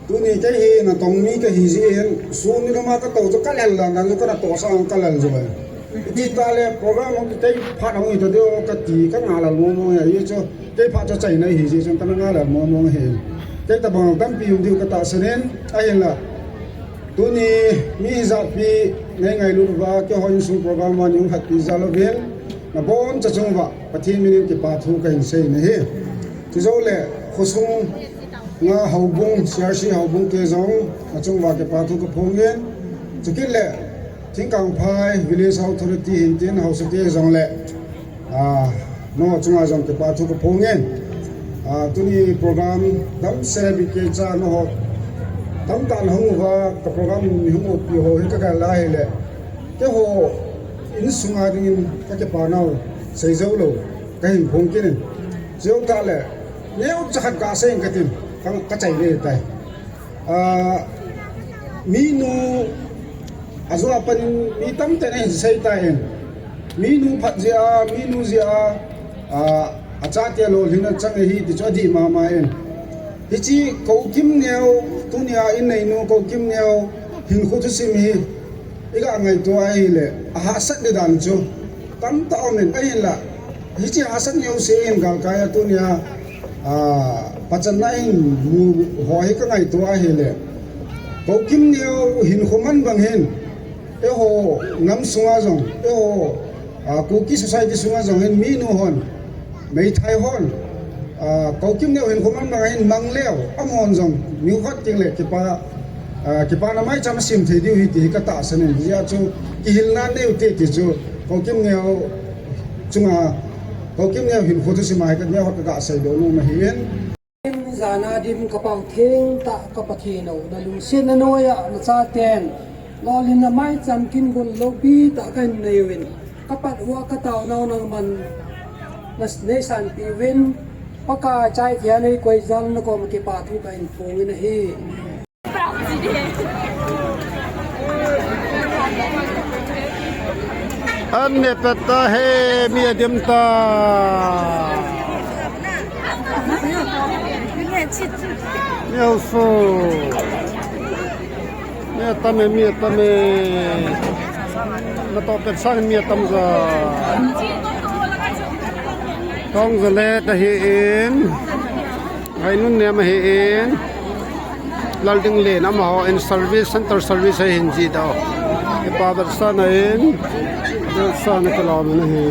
Tuni kei hi natong mi kahi jeh hin, sun nilum a katou chu kalel dan dan chu kana tohsah a kalel jou e. Iti tale program hung kei phat hung hita diu kati kanga lel mong mong e, hichu kei phat chu achaina ahi jeh chun kana nga lel mong mong ahi. Kei tabang tampi um diu katahsan in, ahinla tuni mi hijatpi nei ngailut uva, keiho insung program a nei hung hatpi jal uvin, naboncha chung uva Pathen min in kipa thu kahin sei nahi. Chujou le khosung nga houbung, C R C houbung te jong, achung uva kipa thu kaphong in. Chukit le Thingkangphai Village Authority hintin, haosa te jong le, ah, nangho chunga jong kipa thu kaphong in. Ah, tuni program damsel a bikei cha nangho tamtah nahung uva, ka program nei hung upi ho hi kagel a ahile, keiho insunga dingin kakipa nau sei jou lou kahin phong kit in. Chujou tah le, neocha khat gasei inge katin, ka, kachai ding ahitai. Ah, minu, ajo a pat in mi tamtah in ahin sei tan. Minu phat jeh a, minu jeh a, ah, achate lolhinna chang ahi ti chu adih mama in. Hiche Koukim neo, tunia inneinu Koukim neo hinkho thusim hi iga ngaito a ahile, ahahsat ding dan chu tamtah um in, ahinla hiche hahsat neo se in galkai a tunia, ah, pachatna in mu ho hi kangaito a ahile, Koukim neo hinkho man bang hin, eiho nam sunga jong, eiho, ah, Kuki society sunga jong hin minu hon, meithai hon, ah, Koukim neo hinkho man bang hin mang leu, amahon jong nikhat teng le kipa, ah, kipana maicham asim thei diu ahi ti hi katahsan in, hijeh chun kihilna nei ute ti chu Koukim neo chunga, Koukim neo hinkho thusim a hi kaneo khat kaga seidoh nom ahin. Jana dim kapao thengtah ka Pathen o, nalungsetna noiya nachaten lolhinna maicham kin gon loupi tah kahin nei uvin, kapat uva kataonau nangman na, neisanpeh uvin, Pakai chaikhel a neikoi jal nakom a kipa thu kahin phong in ahi. An ne pet ta he, mi adim ta. Neo so. Mi atam e, mi atam e. Natoh pet sang mi atam ja. Tong ja le ta hi in. Ngainun nem ahi in. Lalding Lane amaho in service, center service ahin ji dau. Ipa vet sana in. Vet sana ka lo na hi.